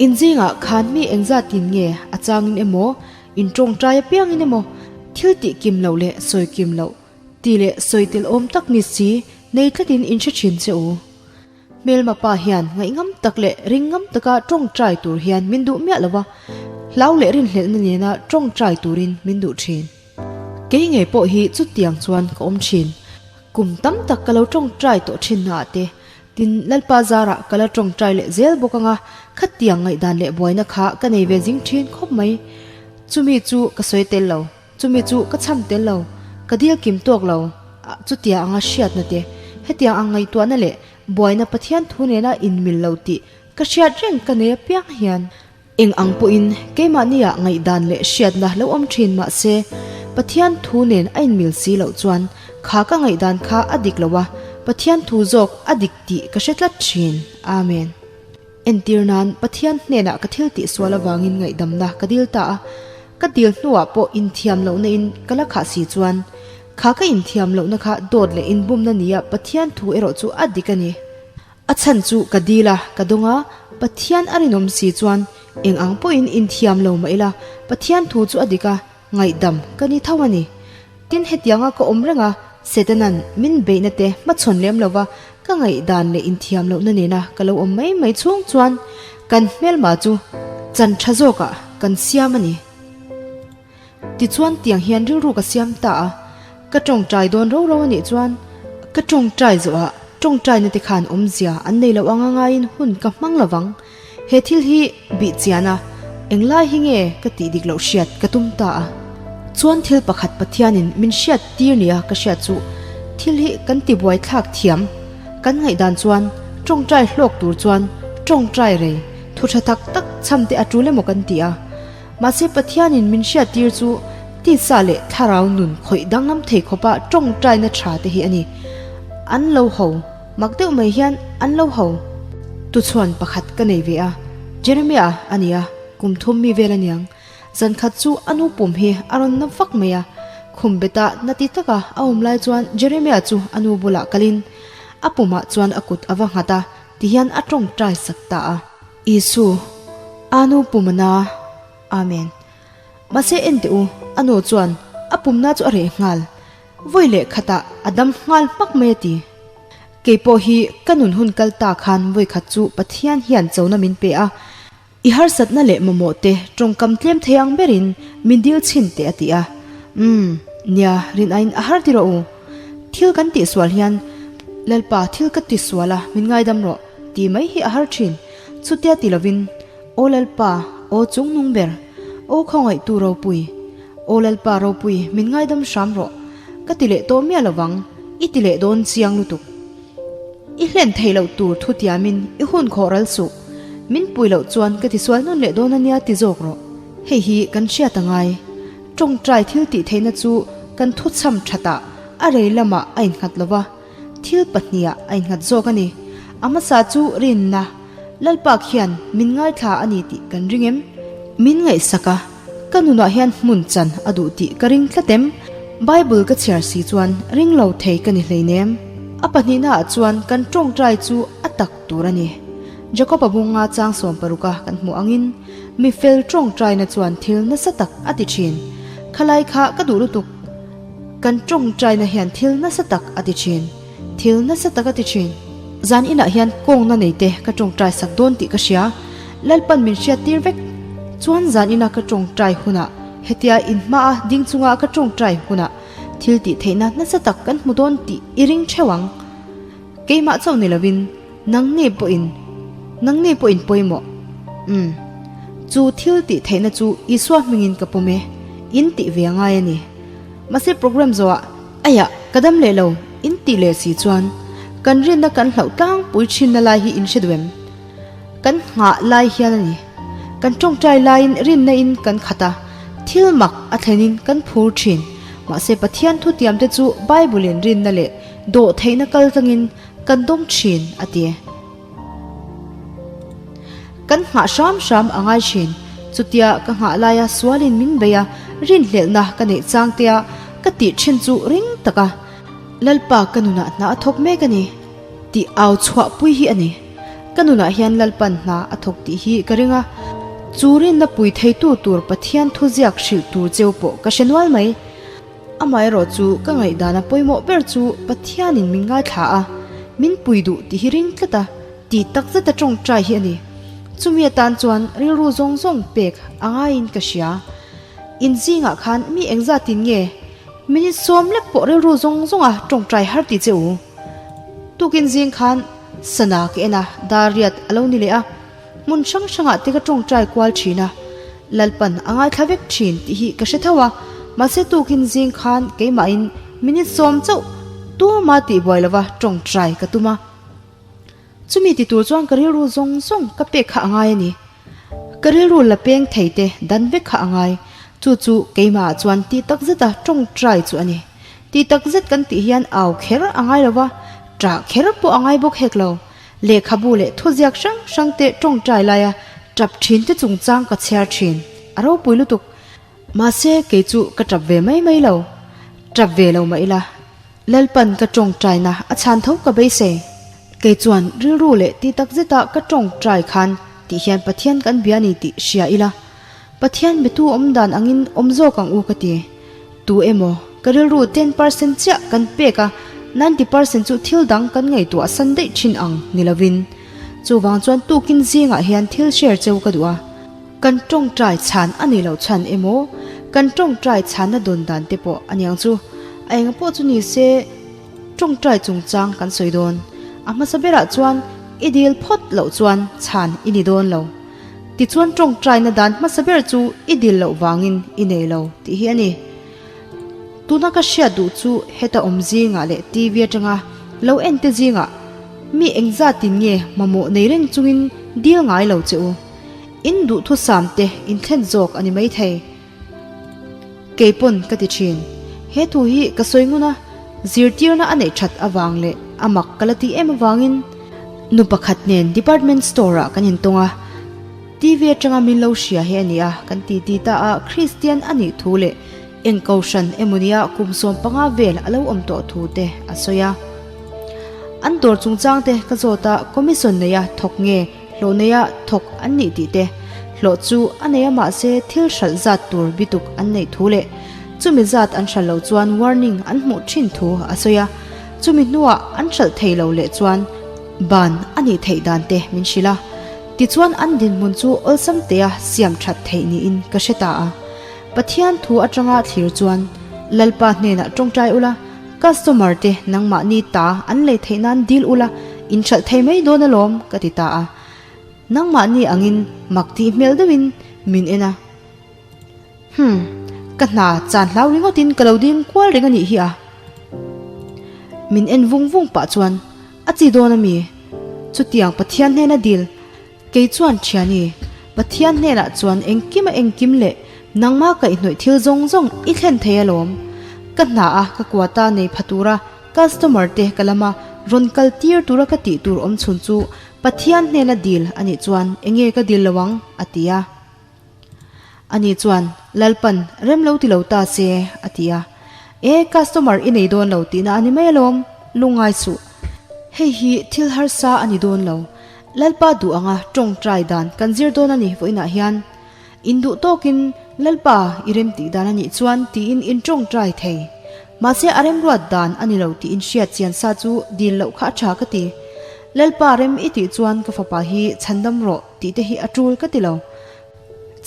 In zingah khan mi engzatin nge a changin emaw, in tawngtai apiangin emaw, thil tih kim loh leh sawi kim loh tih leh sawi tel awm tak ni si nei tlatin in hre thin che u. Hmelma pa hian ngaihngam tak leh ringngam taka tawngtai tur hian min duh miah lo va, hlau leh rinhlelhna nena tawngtai turin min duh thin. Kei ngei pawh hi chutiang chuan ka awm thin. Kum tam tak ka lo tawngtai tawh thin naah te, tin Lalpa zarah ka la tawngtai leh zel bawk anga khatiang ngaihdan leh buaina kha ka nei ve zing thin khawp mai. Chumi chu ka sawi tel lo, chumi chu ka chham tel lo, ka dil kim tawk lo, chutia anga hriatna te, hetiang ang ngaihtuahna leh buaina Pathian thu nena inmil lo tih ka hriat reng ka nei apiang hian Eng ang pawhin keimahniah ngaihdan leh hriatna lo awm thin mah se, Pathian thu nen a inmil si loh chuan kha ka ngaihdan kha a dik lo a, Pathian thu zawk a dik tih ka hre tlat thin. Amen. Entir nan Pathian hnenah ka thil tih sual avangin ngaihdamna ka dil ta a, ka dil hnuah pawh inthiam lohna in ka la khah si chuan kha ka inthiam lohna kha dawt leh inbumna nia Pathian thu erawh chu a dik a ni. A chhan chu ka dil a, ka dawng a, Pathian a rinawm si chuan eng ang pawhin inthiam lo mah ila, Pathian thu chu a dik a, ngaihdam ka ni tho a ni. Tin, hetianga ka awm reng a, Setana'n min beihna te hmachhawn lem lova ka ngaihdan leh inthiam lohna nena ka lo awm mai mai chhung chuan kan hmelma chu chan tha zawkah kan siam a ni. Tichuan tiang hian rilru ka siam ta a, ka tawngtai dawn ro ro a nih chuan ka tawngtai zawhah tawngtaina te khan awmzia an nei loh anga ngaiin hun ka hmang lovang. He thil hi bih chian a, englai hi nge ka tih dik loh hriat ka tum ta a. Chuan thil pakhat Pathianin min hriat tir nia ka hriat chu thil hi kan ti buai thlak thiam. Kan ngaihdan chuan tawngtai hlawk tur chuan tawngtai rei thu tha tak tak chham te a tul emaw kan ti a. Mahse Pathianin min hriattir chu tisa leh thlarau nun khawih danglam thei khawpa tawngtaina tha te hi a ni. An lo ho, mak deuh mai hian an lo ho. Tuchhuan pakhat ka nei ve a, Jeremiah a ni a, kum thum mi vel a niang. Zan khat chu a nu pum hi a rawn na vak mai a, khum beta na ti taka a awm lai chuan Jeremiah chu a nu bulah kalin a pumah chuan a kut a va nghat a, tihian a tawngtai sak ta a. Isu, Anu pumna, Amen. Mahse en teh u, a nu chuan a pumna chu a reh nghal. Vawi leh khatah a dam nghal hmak mai a ti. Kei pawh hi ka nun hun kal ta khan vawi khat chu Pathian hian chona min pe a, I harsatna leh mamawh te tawngkam tlem thei ang berin min dil chhin teh a ti a. Umm, nia, rin aiin a har ti rawh u. Thil kan tihsual hian Lalpa thil ka tisual a, min ngaidam rawh. Tih mai hi a har thin. Chutia ti lovin, Aw Lalpa, aw chungnung ber, aw khawngaihtu ropui, aw Lalpa ropui, min ngaidam hram rawh. Ka ti leh tawh miah lovang, i ti leh dawn chiang lutuk. I hlen theih loh tur thu tiamin i hun khawh ral suh. Min pui loh chuan ka tisual nawn leh dawn ania ti zawk rawh. Hei hi kan hriat a ngai. Tawngtai thil tih theihna chu kan thuchham thatah a rei lamah a innghat lova. Thil pahniha a innghat zawk a ni. A hmasa chu rinna, Lalpa khian min ngaithla a ni tih kan ring em? Min ngaihsak a, ka nunah hian hmun chan a duh tih ka ring tlat em? Bible ka chhiar si chuan ring lo thei ka ni hleinem. A pahnihnaah chuan kan tawngtai chu a tak tur a ni. Jakob-a bunga chang 16 a kan hmuh angin mi fel tawngtaina chuan thil nasa tak a ti thin. Khalai kha ka duh lutuk. Kan tawngtaina hian thil nasa tak a ti thin, thil nasa tak a ti thin. Zan inah hian kawngna nei te ka tawngtai sak dawn tih ka hria. Lalpan min hriat tir vek. Chuan zan ina ka tawngtai hunah, hetia in hmaa ding chunga ka tawngtai hunah thil tih theihna nasa tak kan hmu dawn tih i ring theuh ang. Keimah chauh ni lovin nangni pawhin, nangni pawhin pawimawh. Umm. Chu thil tih theihna chu Isua hmingin ka pawm e, in tih ve a ngai a ni. Mahse program zawhah, Aiah, ka dam leh lo, in tih leh si chuan kan rinna kan hlauh tlangpui thinna lai hi in hre duh em? Kan nghah lai hian a ni. Kan tawngtai laiin rinna in kan khat a, thil mak a thlenin kan phur thin. Mahse Pathian thutiamte chu Bible-in rinna leh Dawh theihna kal tlangin kan dawng thin, a ti. Kan nghah hram hram a ngai thin. Chutia ka nghah laia sualin min bei a, rinhlelhna ka neih chang tea ka tih thin chu ring taka Lalpa ka nunah hna a thawk mek a ni tih au chhuahpui hi a ni. Ka nunah hian Lalpan hna a thawk tih hi ka ring a, chu rinna pui theitu tur Pathian thuziak hrilh tur cheu pawh ka hre nual mai. Amaherawh chu ka ngaihdana pawimawh ber chu Pathianin min ngaithla a, min pui duh tih hi ring tlat a, tih tak zeta tawngtai hi a ni. Chumi atan chuan rilru zawng zawng pek a ngaiin ka hria. In zingah khan mi engzatin nge minute sawm lek pawh rilru zawng zawnga tawngtai har ti che u? Tukin zing khan sana ka en a, dar riat a lo ni leh a. Hmun hrang hrangah te ka tawngtai kual thin a, Lalpan a ngaithla vek thin tih hi ka hre tho a, mahse tukin zing khan keimahin minute sawm chauh tuma tihbuai lova tawngtai ka tum a. Chumi ti tur chuan ka rilru zawng zawng ka pek kha a ngai a ni. Ka rilru la peng thei te dan vek kha a ngai. Chu chu keimahah chuan tih tak zeta tawngtai chu a ni. Tih tak zet kan tih hian au kher a ngai lo va, ṭah kher pawh a ngai bawk hek lo. Lehkhabu leh thuziak hrang hrang te tawngtai laia ṭap ṭhin te chungchang ka chhiar ṭhin. A ropui lutuk. Mahse kei chu ka ṭap ve mai mai lo. Ṭap ve lo mah ila. Lalpan ka tawngtaina a chhan tho ka beisei. Kei chuan rilru leh ti tak zeta ka tawngtai khan tih hian Pathian kan bia ni tih hria ila. Pathian betu awm dan angin awm zawk ang u ka ti. Tu emaw ka rilru 10% chiah kan pek a, 90% chu thil dang kan ngaihtuah san daih thin ang ni lovin. Chuvang chuan tukin zingah hian thil share cheu ka duh a. Kan tawngtai chhan a ni loh chhan emaw, kan tawngtai chhanna dawn dan te pawh a niang chu. A eng pawh chu ni se, tawngtai chungchang kan sawi dawn. A hmasa berah chuan i dil phawt loh chuan chhan i ni dawn lo. Tichuan tawngtaina dan hmasa ber chu i dil loh vangin i nei lo tih hi a ni. Tuna ka hriat duh chu heta awm zingah leh TV atanga lo en te zingah mi engzatin nge mamawh nei reng chungin dil ngai lo che u. In duhthusam te in thlen zawk a ni maithei. Kei pawn ka ti thin. He thu hi ka sawi ngun a, zirtirna a neih that avang leh a mak ka la ti em avangin nu pakhat nen department store ah kan intawng a, TV atanga min lo hria hi a ni a, kan ti ti ta a, Kristian a nih thu leh eng kohhran emawnia kum 15 vel a lo awm tawh thu te a sawi a. An dawr chungchang te ka zawt a, commission neia thawk nge Hlawh neia thawk an nih tih te, hlawh chu a nei a mahse thil hralh zat tur bituk an neih thu leh chumi zat an hralh loh chuan warning an hmuh thin thu a sawi a, chumi hnuah an hralh thei lo leh chuan ban a nih theih dan te min hrilh a, tichuan an dinhmun chu awlsam tea siam that theih niin ka hre ta a. Pathian thu atanga thlir chuan Lalpa hnenah tawngtai ula, Customer te nangmahni ta an lei theih nan dil ula in hralh thei mai dawn alawm ka ti ta a. Nangmahni angin mak tih hmel deuhin min en a. Hmm, ka hna chan hlau ringawtin ka lo ding kual reng a nih hi a. Min en vung vung pah chuan a chi dawn a mi? Chutiang Pathian hnena dil Kei chuan Thiani, Pathian hnenah chuan engkim a engkim leh nangma kaihhnawih thil zawng zawng i thlen thei alawm. Ka hna a ka quota nei pha tura customer te ka lama rawn kal tir tura ka tih tur awm chhun chu Pathian hnena dil a nih chuan enge ka dil lo ang a ti a. Ani chuan Lalpan rem lo ti lo ta se a ti a. E customer i nei dawn lo tihna a ni mai alawm, lungngai suh. Hei hi thil harsa a ni dawn lo. Lalpa duh anga tawngtai dan kan zir dawn a ni vawiinah hian. In duh tawkin Lalpa i rem tih dan a nih chuan tiin in tawngtai thei. Mahse a remruat dan a ni lo tih in hriat chian sa chu dil loh kha a tha ka ti. Lalpa rem i tih chuan ka fapa hi chhandam rawh tih te hi a tul ka ti lo.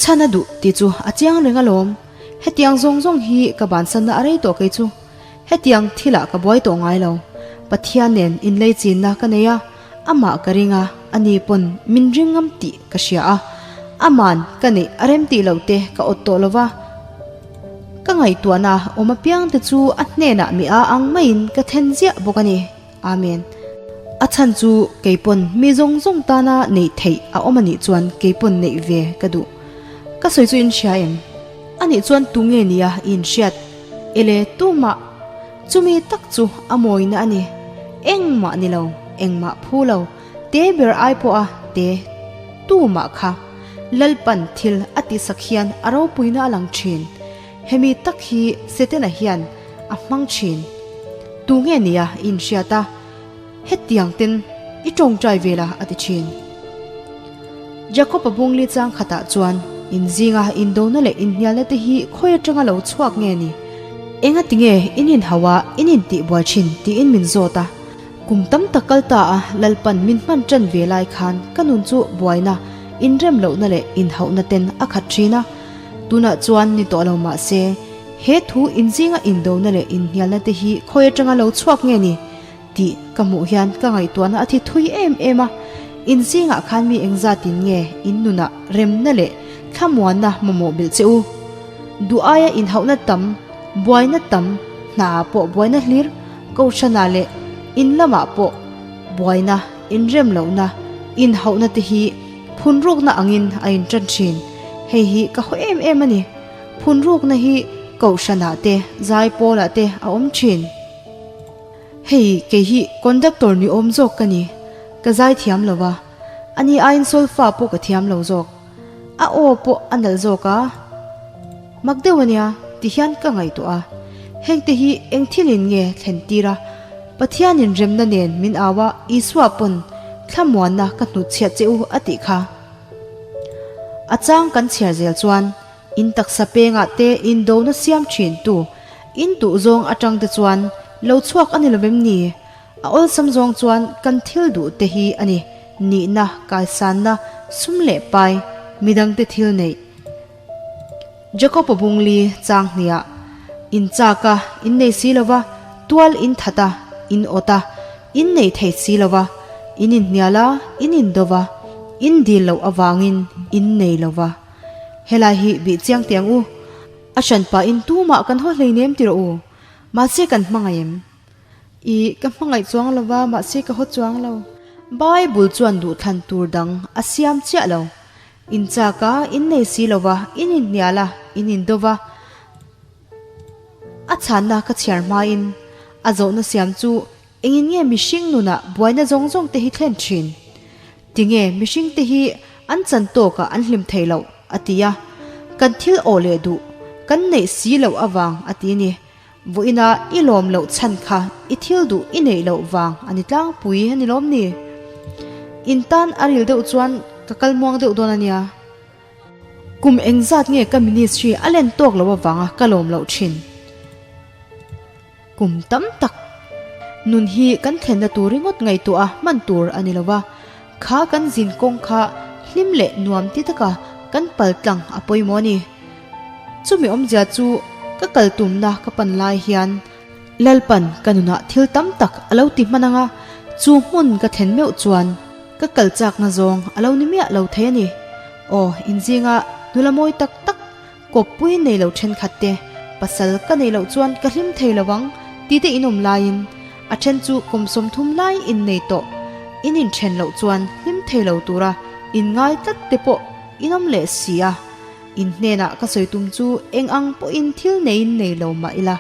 Chhan a duh tih chu a chiang reng alawm. Hetiang zawng zawng hi ka bansanna a rei tawh kei chu. Hetiang thilah ka buai tawh ngai lo. Pathian nen inlei chinna ka nei a, amah ka ring a, ani pawn min ring ngam tih ka hria a. Aman ka neih a rem tih loh te ka awt tawh lo va. Ka ngaihtuahna awm apiang te chu a hnenah mi a ang maiin ka then ziah bawk a ni. Amen. A chhan chu kei pawn mi zawng zawng tana neih theih a awm a nih chuan kei pawn neih ve ka duh. Ka sawi chu in hria em? A nih chuan tu nge nia i inhriat? Ele tumah chumi tak chu a mawina a ni. Engmah ni lo, engmah phu lo, te ber ai pawha te tumah kha Lalpan thil a tihsak hian a ropuina a lang thin. Hemi tak hi Setana hian a hmang thin. Tu nge nia i inhriat a? Hetiang ten. I tawngtai ve la a ti thin. Jakob-a bungli chang khatah chuan in zinga indona leh inhnialna te hi khawi atanga lo chhuak nge ni? Enga tinge in inhau a, in intihbuai thin tiin min zawt a. Kum tam tak kal ta a, Lalpan min hman tan ve lai khan ka nun chu buaina, inrem lohna leh inhauhna ten a khat thin a. Tunah chuan ni tawh lo mah se, he thu inzinga indona leh inhnialna te hi khawi atanga lo chhuak nge ni? Tih ka hmuh hian ka ngaihtuahna a thi thui em em a, in zingah khan mi engzatin nge in nunah remna leh thlamuanna mamawh belh che u? Duh aia inhauhna tam, buaina tam, hnaah pawh buaina hlir, kohhranah leh in lamah pawh buaina, inrem lohna, inhauhna te hi phunrukna angin a intan thin. Hei hi ka haw em em a ni. Phunrukna hi kohhranah te, zaipawlah te a awm thin. Hei, kei hi conductor ni awm zawk ka ni. Ka zai thiam lo va, ani aiin solfa pawh ka thiam lo zawk. A aw pawh a nalh zawk a. Mak deuh a nia, ti hian ka ngaihtuah a. Hengte hi eng thilin nge thlen tir a? Pathianin remna nen min au a, Isua pawn thlamuanna ka hnutchhiat che u a tih kha. A chang kan chhiar zel chuan In taksa pengah te indona siam thin tu, in duh zawng atang te chuan lo chhuak a ni lo em ni? A awlsam zawng chuan kan thil duh te hi a ni, nihna, kaisanna, sum leh pai, midangte thil neih. Jakob-a bungli chang hniah, In chak a, in nei si lo va, tual in that a, in awt a, in nei thei si lo va, in inhnial a, in indo va, in dil loh avangin in nei lo va. Helai hi bih chiang teh ang u. A hran pahin tumah kan haw hleinem ti rawh u. Mahse kan hmangaih em? Ih, ka hmangaih chuang lo va, mahse ka haw chuang lo. Bible chuan duhthlan tur dang a siam chiah lo. In chak a, in nei si lo va, in inhnial a, in indo va. A chhanna ka chhiar hmain a zawhna siam chu Engin nge mihring nunah buaina zawng zawng te hi thlen thin? Tinge mihring te hi an chan tawkah an hlim thei loh? a ti a. Kan thil awh leh duh, kan neih si loh avang a ti ni. Vawiina i lawm loh chhan kha i thil duh i neih loh vang a ni tlangpui a ni lawm ni? In tan a ril deuh chuan ka kal muang deuh dawn a nia. Kum engzat nge ka ministry a len tawk loh avanga ka lawm loh thin? Kum tam tak nun hi kan thlenna tur ringawt ngaihtuah a hman tur a ni lo va, kha kan zin kawng kha hlim leh nuam ti taka kan pal tlang a pawimawh a ni. Chumi awmzia chu ka kal tumna ka pan lai hian Lalpan ka nunah thil tam tak a lo ti hman ang a, chu hmun ka thlen meuh chuan ka kal chakna zawng a lo ni miah lo thei a ni. Aw, inzinga nula mawi tak tak Kawppui nei lo thenkhat te, pasal ka nei loh chuan ka hlim thei lo ang ti te in awm laiin a then chu kum 30 lai in nei tawh, in inthen loh chuan hlim thei lo tura in ngai tlat te pawh in awm leh si a. In hnenah ka sawi tum chu eng ang pawhin thil neiin nei lo mah ila,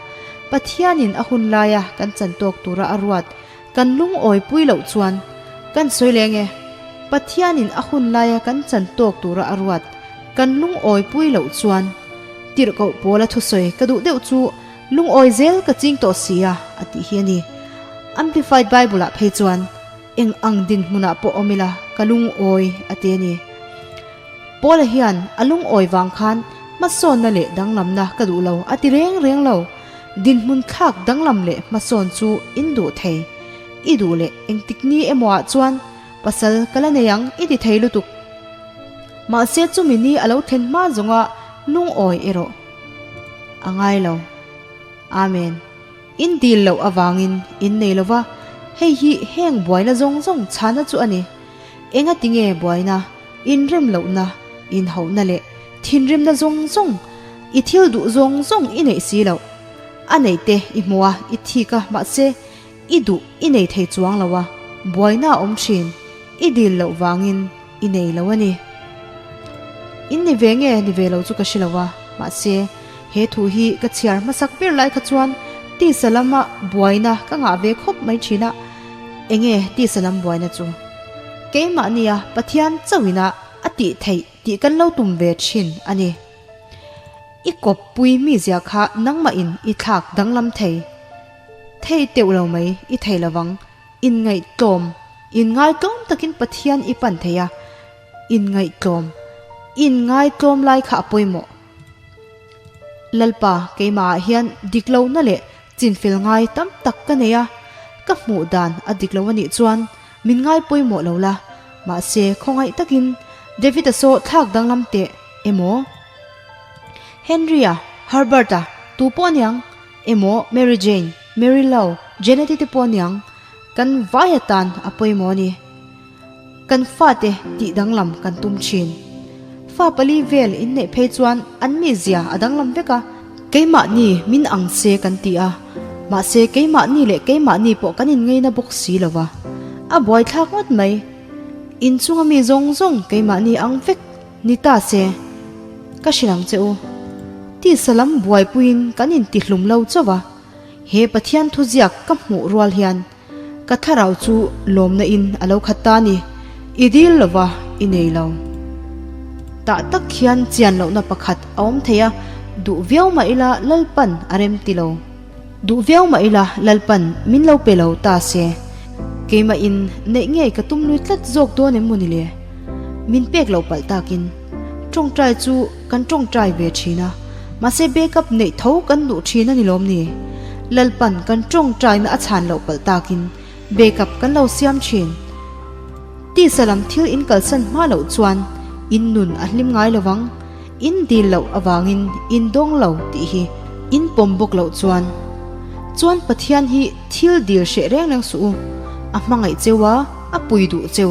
Pathianin a hun laia kan chan tawk tura a ruat kan lungawipui loh chuan kan sawi leng e. Pathianin a hun laia kan chan tawk tura a ruat Kan lungawipui loh chuan tirhkoh pawla thusawi ka duh deuh chu lungawi zel ka ching tawh si a, a tih hi a ni. Amplified Bible-ah phei chuan eng ang dinhmunah pawh awm ila ka lungawi a ti a ni. Paula hian a lungawi vang khan hmasawnna leh danglamna ka duh lo a ti reng reng lo. Dinhmun thlak danglam leh hmasawn chu in duh thei. I duh leh engtik ni emaw ah chuan Pasal ka la nei ang i ti thei lutuk. Mahse chumi ni a lo thlen hma zawnga lungawi erawh a ngai lo. Amen. In dil loh avangin in nei lo va, hei hi heng buaina zawng zawng chhana chu a ni. Enga tinge buaina, inrem lohna, inhauhna leh thinrimna zawng zawng, i thil duh zawng zawng i neih si loh. A neih te i hmu a, i thik a, mahse I duh i nei thei chuang lo a, buaina a awm thin, i dil loh vangin i nei lo a ni. In ni ve nge ni ve lo chu ka hre lo a, mahse he thu hi ka chhiar hmasak ber lai kha chuan tisa lama buaina ka ngah ve khawp mai thin a, enge tisa lam buaina chu? Keimahnia Pathian chauhina a tih theih tih kan lo tum ve thin a ni. I kawppui mizia kha nangmahin i thlak danglam thei. Thei teuh lo mai, i thei lovang. Inngaihtlawm. Inngaitlawm takin Pathian i pan thei a, inngaihtlawm, inngaihtlawm lai kha a pawimawh. Lalpa, keimahah hian dik lohna leh chinfel ngai tam tak ka nei a, ka hmuh dan a dik lo a nih chuan min ngai pawimawh lo la, mahse khawngaih takin David-a saw thlak danglam teh emaw? Henry-a, Herbert-a, tu pawh aniang emaw Mary Jane, Mary Lou, Janet-i te pawh aniang, kan vai atan a pawimawh a ni. Kan fate tih danglam kan tum thin. Fa pali vel inneih phei chuan an mizia a danglam vek a. Keimahni min ang se kan ti a, mahse keimahni leh keimahni pawh kan inngeina bawk si lo va. A buaithlak ngawt mai. Inchunga mi zawng zawng keimahni ang vek ni ta se ka hrilh ang che u. Tisa lam buaipuiin kan intihlum lo chauh a, he Pathian thuziak ka hmuh rual hian Ka thlarau chu lawmna in a lo khat ta ni, i dil lova i nei lo. Tah tak hian chian lohna pakhat a awm thei a, duh viau mah ila Lalpan a rem ti lo. Duh viau mah ila Lalpan min lo pe lo ta se, keimah in neih ngei ka tum lui tlat zawk dawn em mawni le? Min pek loh palh takin tawngtai chu kan tawngtai ve thin a, mahse backup neih tho kan duh thin a ni lawm ni? Lalpan kan tawngtaina a chhan loh palh takin backup kan lo siam thin. Tisa lam thil in kalsan hma loh chuan in nun a hlim ngai lo vang, in dil loh avangin in dawng lo tih hi in pawm bawk loh chuan. Chuan Pathian hi thil dil hreh reng reng suh u, a hmangaih cheu a, a pui duh cheu.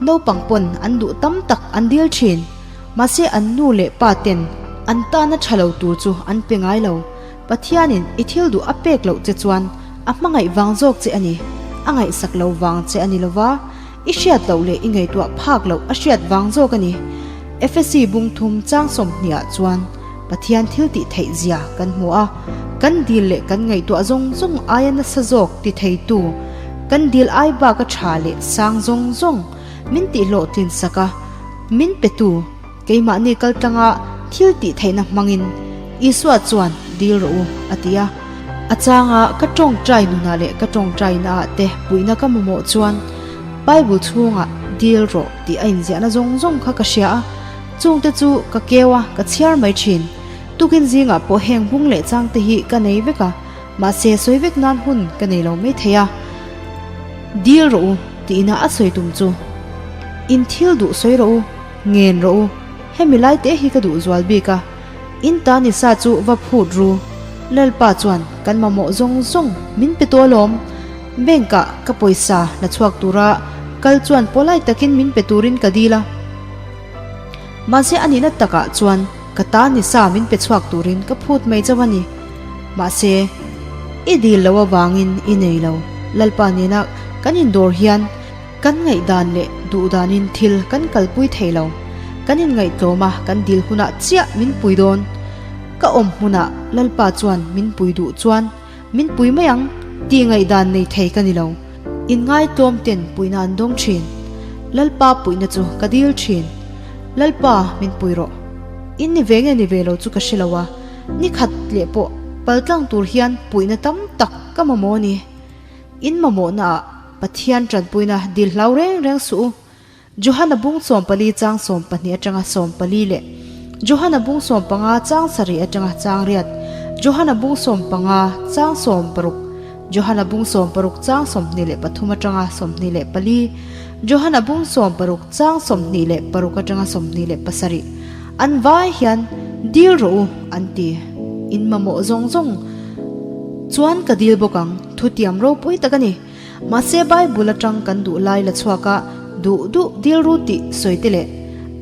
Naupang pawn an duh tam tak an dil thin. Mahse an nu leh pa ten an tana tha lo tur chu an pe ngai lo. Pathianin i thil duh a pek loh che chuan a hmangaih vang zawk che a ni. A ngaihsak lo vang che a ni lova, i hriat loh leh i ngaihtuah phak loh a hriat vang zawk a ni. Efesi bung thum chang sawmhniah chuan Pathian thil tih theih zia kan hmu a, kan dil leh kan ngaihtuah zawng zawng aia nasa zawk ti theitu, kan dil ai bak a tha leh sang zawng zawng min tihhlawhtlin sak a, min petu keimahni kal tlanga thil tih theihna hmangin Isua chuan dil rawh u a ti a. A changa ka tawngtai nunah leh ka tawngtaina ah te puihna ka mamawh chuan Bible chhungah dil rawh tih a inziahna zawng zawng kha ka hria a, chungte chu ka keu a, ka chhiar mai thin. Tukin zingah pawh heng bung leh changte hi ka nei vek a, mahse sawi vek nan hun ka nei lo mai thei a. Dil rawh u tihna a sawi tum chu in thil duh sawi rawh u, ngen rawh u, hemi lai te hi ka duh zual bik a, in ta ni sa chu va phut ru, Lalpa chuan kan mamawh zawng zawng min pe tawh alawm, bank ah ka pawisa la chhuak tura kal chuan pawlai takin min pe turin ka dil a, mahse a nihna takah chuan ka ta ni sa min pe chhuak turin ka phut mai chauh a ni. Mahse, i dil lo avangin i nei lo. Lalpa nena kan indawr hian kan ngaihdan leh duhdanin thil kan kalpui thei lo. Kan inngaihtlawm a, kan dil hunah chiah min pui dawn. Ka awm hmunah Lalpa chuan min pui duh chuan min pui mai ang tih ngaihdan nei thei ka ni lo. Inngaihtlawm ten puihna an dawng thin. Lalpa puihna chu ka dil thin. Lalpa min pui rawh. In ni ve nge ni ve lo chu ka hre lo a. Ni khat leh pawh paltlang tur hian puihna tam tak ka mamawh a ni. In mamawhna ah Pathian tanpuina dil hlau reng reng suh u. Johana bung 14 chang 12 atanga 14 leh Johana bung 15 chang sarih atanga chang riat, Johana bung 15 chang 16, Johana bung 16 chang 23 atanga 24, Johana bung 16 chang 26 atanga 27. An vai hian dil rawh u an ti. In mamawh zawng zawng chuan ka dil bawk ang, thutiam ropui tak a ni. Mahse Bible atang kan duh lai la chhuak a, duh duh dil ru tih sawi te leh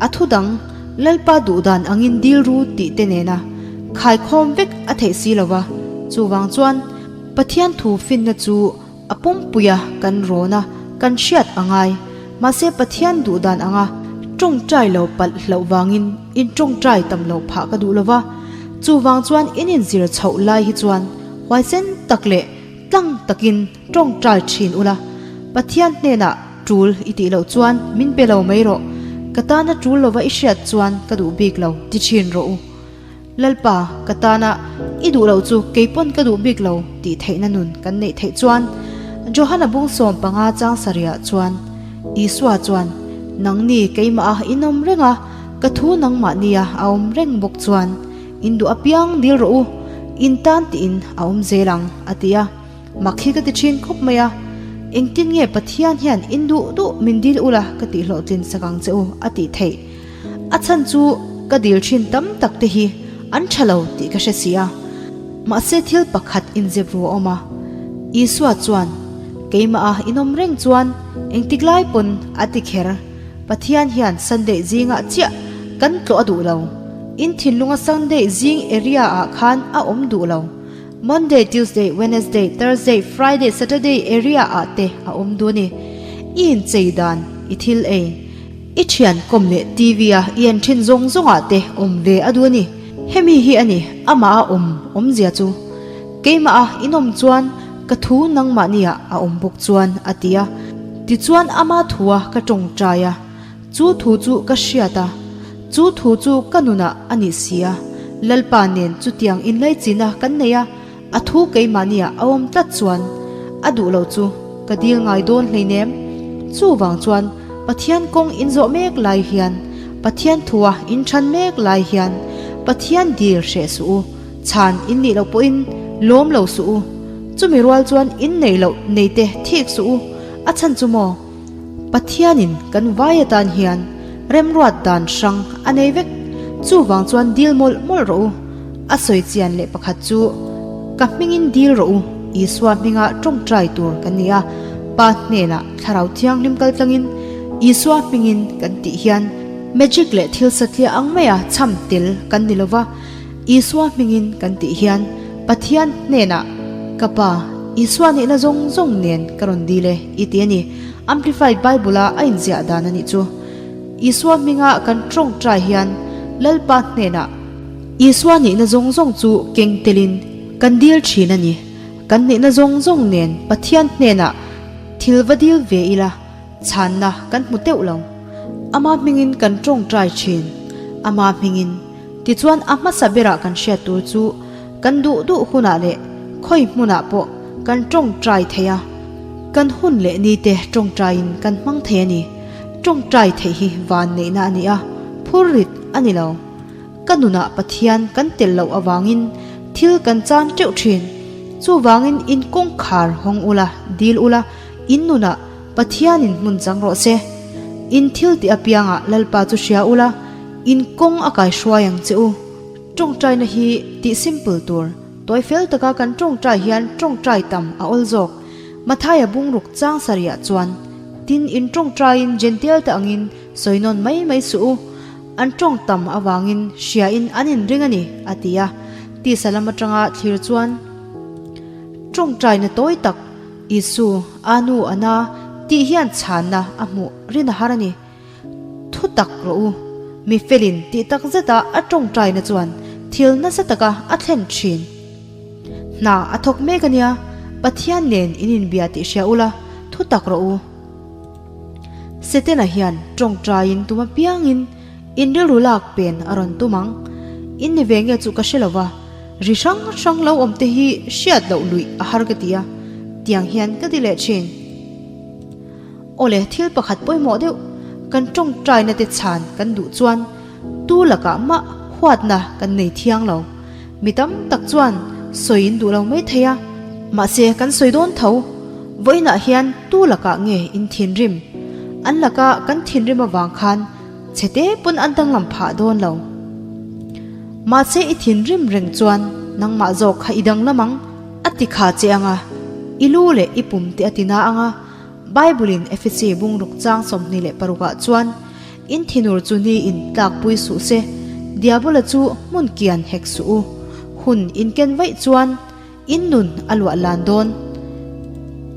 a thu dang Lalpa duh dan angin dil ru tih te nena khaikhawm vek a theih si lo va. Chuvang chuan Pathian thu finna chu A pumpuia kan rawn a, kan hriat a ngai. Mahse Pathian duh dan anga tawngtai lo palh hlauh vangin in tawngtai tam lo phah ka duh lo va. Chuvang chuan in inzir chhoh lai hi chuan huaisen tak leh tlang takin tawngtai thin ula, Pathian hnenah tul i tih loh chuan min pe lo mai rawh, ka tana tul lova i hriat chuan ka duh bik lo ti thin rawh u. Lalpa, ka tana i duh loh chu keipawn ka duh bik lo tih theihna nun kan neih theih chuan. Johana bung 15 chang sarihah chuan Isua chuan, Nangni keimah a in awm reng a, ka thu nangmahnia a awm reng bawk chuan in duh apiang dil rawh u, in tan tiin a awm zel ang, a ti a. Mak hi ka ti thin khawp mai a, engtin nge Pathian hian in duh duh min dil ula ka tih hlawhtlin sak ang che u a tih theih. A chhan chu ka dil thin tam tak te hi an tha lo tih ka hre si a. Mahse thil pakhat inzep ru a awm a, Isua chuan keimah a inawm reng chuan engtik lai pawn a ti kher. Pathian hian Sunday zingah chiah kan tlawh a duh lo. In thinlunga Sunday zing area ah khan a awm duh lo. Monday, Tuesday, Wednesday, Thursday, Friday, Saturday area ah te a awm duh a ni. I inchei dan, i thil ei, i thian kawm leh TV a i en thin zawng zawng ah te awm ve a duh a ni. Hemi hi a ni amah a awm awmzia chu. Keimah a inawm chuan ka thu nangmahni ah a awm bawk chuan a ti a. Tichuan ama thua ka tawngtai a. Chu thu chu ka hriat a, chu thu chu ka nunah a nih si a, Lalpa nen chutiang inlaichinna kan nei a, a thu keimahniah a awm tlat chuan a duh lo chu ka dil ngai dawn hleinem. Chuvang chuan Pathian kawng inzawh mek lai hian, Pathian thua inthan mek lai hian Pathian dil hreh suh u, chhan in nih loh pawhin lawm lo suh u, chumi rual chuan in neih loh neite thik suh u, a chhan chu maw? Pathianin kan vai atan hian remruat dan hrang a nei vek, chuvang chuan dil mawlh mawlh rawh u. A sawi chian leh pakhat chu, Ka hmingin dil rawh u, Isua hminga tawngtai tur kan ni a, Pa hnenah Thlarau Thianghlim kal tlangin Isua hmingin kan tih hian magic leh thil satliah ang maia chham tel kan ni lova, Isua hmingin kan tih hian Pathian hnenah, Ka Pa, Isua nihna zawng zawng nen ka rawn dil e, i ti a ni. Amplified Bible-a a inziah dan a nih chu. Isua hminga kan tawngtai hian Lalpa hnenah Isua nihna zawng zawng chu keng telin kan dil thin a ni. Kan nihna zawng zawng nen Pathian hnenah thil va dil ve ila, chhanna kan hmu teuh lo. Ama hmingin kan tawngtai thin. Ama hmingin. Tichuan a hmasa berah kan hriat tur chu kan duh duh hunah leh khawi hmunah pawh kan tawngtai thei a, kan hun leh nite tawngtaiin kan hmang thei a ni. Tawngtai theih hi van neihna a ni a, phur rit a ni lo. Ka nunah Pathian kan tel loh avangin thil kan chan teuh thin. Chuvangin in kawngkhar hawng ula, dil ula, in nunah Pathianin hmun chang rawh se. In thil tih apiangah Lalpa chu hria ula, In kawng a kai hruai ang che u. Tawngtaina hi tih simple tur. Tawi fel taka kan tawngtai hian tawngtai tam a awl zawk. Mathaia bungruk chang sarihah chuan, Tin in tawngtaiin Jential te angin sawi nawn mai mai suh u. An tawng tam avangin hriain an inring a ni, a ti a. Tisa lam atanga thlir chuan tawngtaina tawi tak, Isu, Anu, Ana, tih hian chhanna a hmuh rin a har a ni. Thu tak rawh u, mi felin tih tak zeta a tawngtaina chuan thil nasa taka a thlen thin. Hna a thawk mek a nia, Pathian nen in inbia tih hria ula, thu tak rawh u. Setana hian tawngtaiin tum apiangin in rilru lak pen a rawn tum ang. In ni ve nge chu ka hre lo va, ri hrang hrang lo awm te hi hriat loh luih a har ka ti a, tiang hian ka ti leh thin. Awle, thil pakhat pawimawh deuh, kan tawngtaina te chhan kan duh chuan tu lakah mah huatna kan nei thiang lo. Mi tam tak chuan sawi in duh lo mai thei a, mahse kan sawi dawn tho. Vawiinah hian tu lakah nge in thinrim? An laka kan thinrim avang khan chhete pawn an danglam phah dawn lo. Mahse i thinrim reng chuan nangmah zawk kha i danglam ang, a ti kha che ang a, i lu leh i pum te a ti na ang a, Bible-in Efesi bungruk chang 26 ah chuan, In thinur chu ni in tlakpui suh se, Diabola chu hmun kian hek suh u. Hun in ken vaih chuan in nun a luah lan dawn.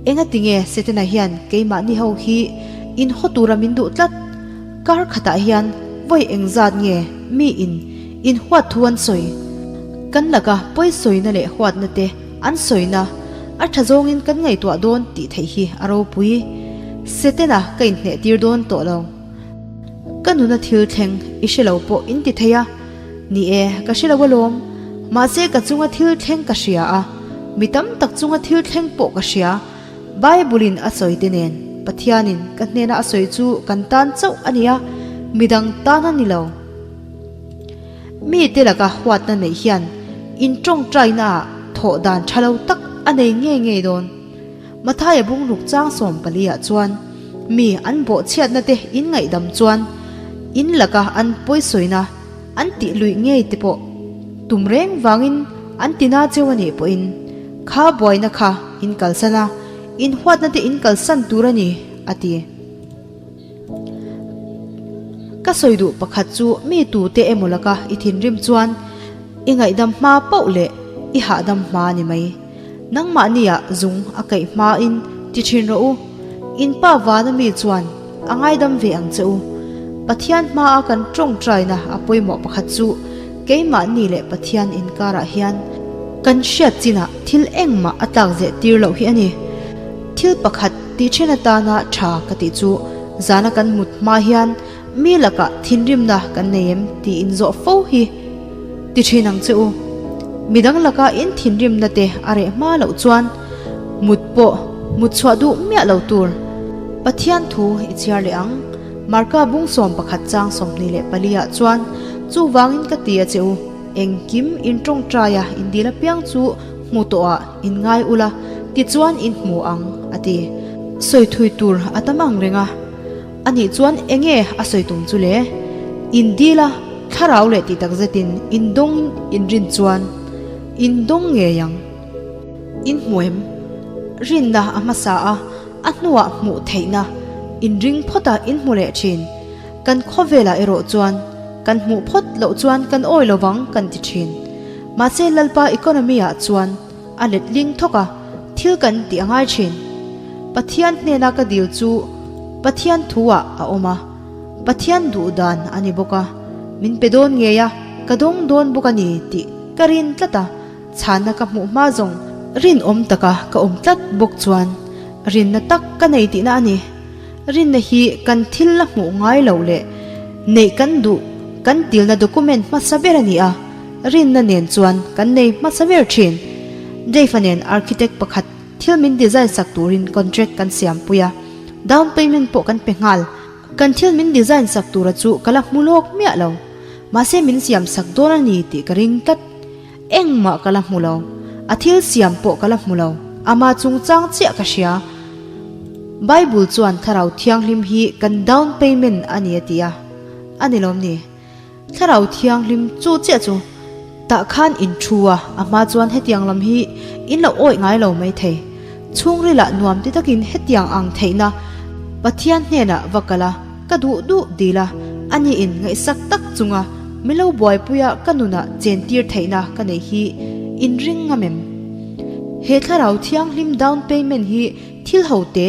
Engatinge Setana hian keimahni ho hi in haw tura min duh tlat? Kar khatah hian vawi engzat nge mi in in huat thu an sawi? Kan laka pawisawina leh huatna te An sawina, a tha zawngin kan ngaihtuah dawn tih theih hi a ropui. Setena ka inhneh tir dawn tawh lo. Ka nuna thil thleng i hre lo pawh in ti thei a. Ni e, ka hre lo alawm. Mahse ka chunga thil thleng ka hria a, mi tam tak chunga thil thleng pawh ka hria. Bible-in a sawi te nen Pathianin ka hnena a sawi chu kan tan chauh a ni a, midang tan a ni lo. Mite laka huatna neih hian intawngtainaah thawh dan tha lo tak a nei ngei ngei dawn. Mathaia bungruk chang 14 ah chuan mi an bawhchhiatna te in ngaihdam chuan in laka an pawisawina an tih luih ngei te pawh tum reng vangin an tina cheu a nih pawhin kha buaina kha in kalsan a, in huatna te in kalsan tur a ni, a ti. Ka sawi duh pakhat chu mi tute emaw laka i thinrim chuan i ngaihdam hma pauh leh i hahdam hma a ni mai. Nangmahniah zung a kaih hmain ti thin rawh u. In pa vana mi chuan a ngaidam ve ang che u. Pathian hmaa kan tawngtaina a pawimawh pakhat chu keimahni leh Pathian inkarah hian kan hriat chinah thil engmah a tlak zeh tir loh hi a ni. Thil pakhat ti then atana tha ka tih chu zana kan mut hma hian mi lakah thinrimna kan nei em tih inzawh fo hi ti thin ang che u. Midang laka in thinrimna te a reh hma loh chuan mut pawh mut chhuah duh miah lo tur Pathian thu i chhiar leh ang. Marka bung 11 chang 24 ah chuan chuvangin ka ti a che u, engkim in tawngtai a in dil apiang chu hmu tawh ah in ngai ula tichuan in hmu ang a ti. Sawi thui tur a tam ang reng a. Anih chuan enge a sawi tum chu le? In dil a, thlarau leh tih tak zetin in dawng in rin chuan in dawng ngei ang. In hmu em? Rinna a hmasa a, a hnuah hmuh theihna in ring phawt a in hmu leh thin. Kan khawvelah erawh chuan kan hmuh phawt loh chuan kan awi lovang kan ti thin. Mahse Lalpa economy ah chuan a letling thawk a, thil kan tih a ngai thin. Pathian hnena ka dil chu Pathian thu ah a awm a, Pathian duh dan a ni bawk a, min pe dawn ngei a, ka dawng dawn bawk a ni tih ka rin tlat a, chhanna ka hmuh hma zawng rinawm taka ka awm tlat bawk chuan rinna tak ka nei tihna a ni. Rinna hi kan thil la hmuh ngai loh leh neih kan duh kan tilna document hmasa ber a ni a, rinna nen chuan kan nei hmasa ber thin. Dave-a nen architect pakhat thil min design sak turin contract kan siam pui a, down payment pawh kan pe nghal. Kan thil min design sak tura chu ka la hmu lawk miah lo, mahse min siam sak dawn a ni tih ka ring tlat. Engmah ka la hmu lo. A thil siam pawh ka la hmu lo. Ama chungchang chiah ka hria. Bible chuan Thlarau Thianghlim hi kan down payment a ni a ti a. A ni lawm ni? Thlarau Thianghlim chu chiah chu tah khan in thu a, a hma chuan hetiang lam hi in lo awih ngai lo mai thei. Chhungrilah nuam ti takin hetiang ang theihna Pathian hnenah va kal a. Ka duh duh dil a, ani in ngaihsak tak chunga min lo buaipuia ka nunah chentir theihna ka neih hi in ring ngam em? He thlarau thianghlim down payment hi thil ho te,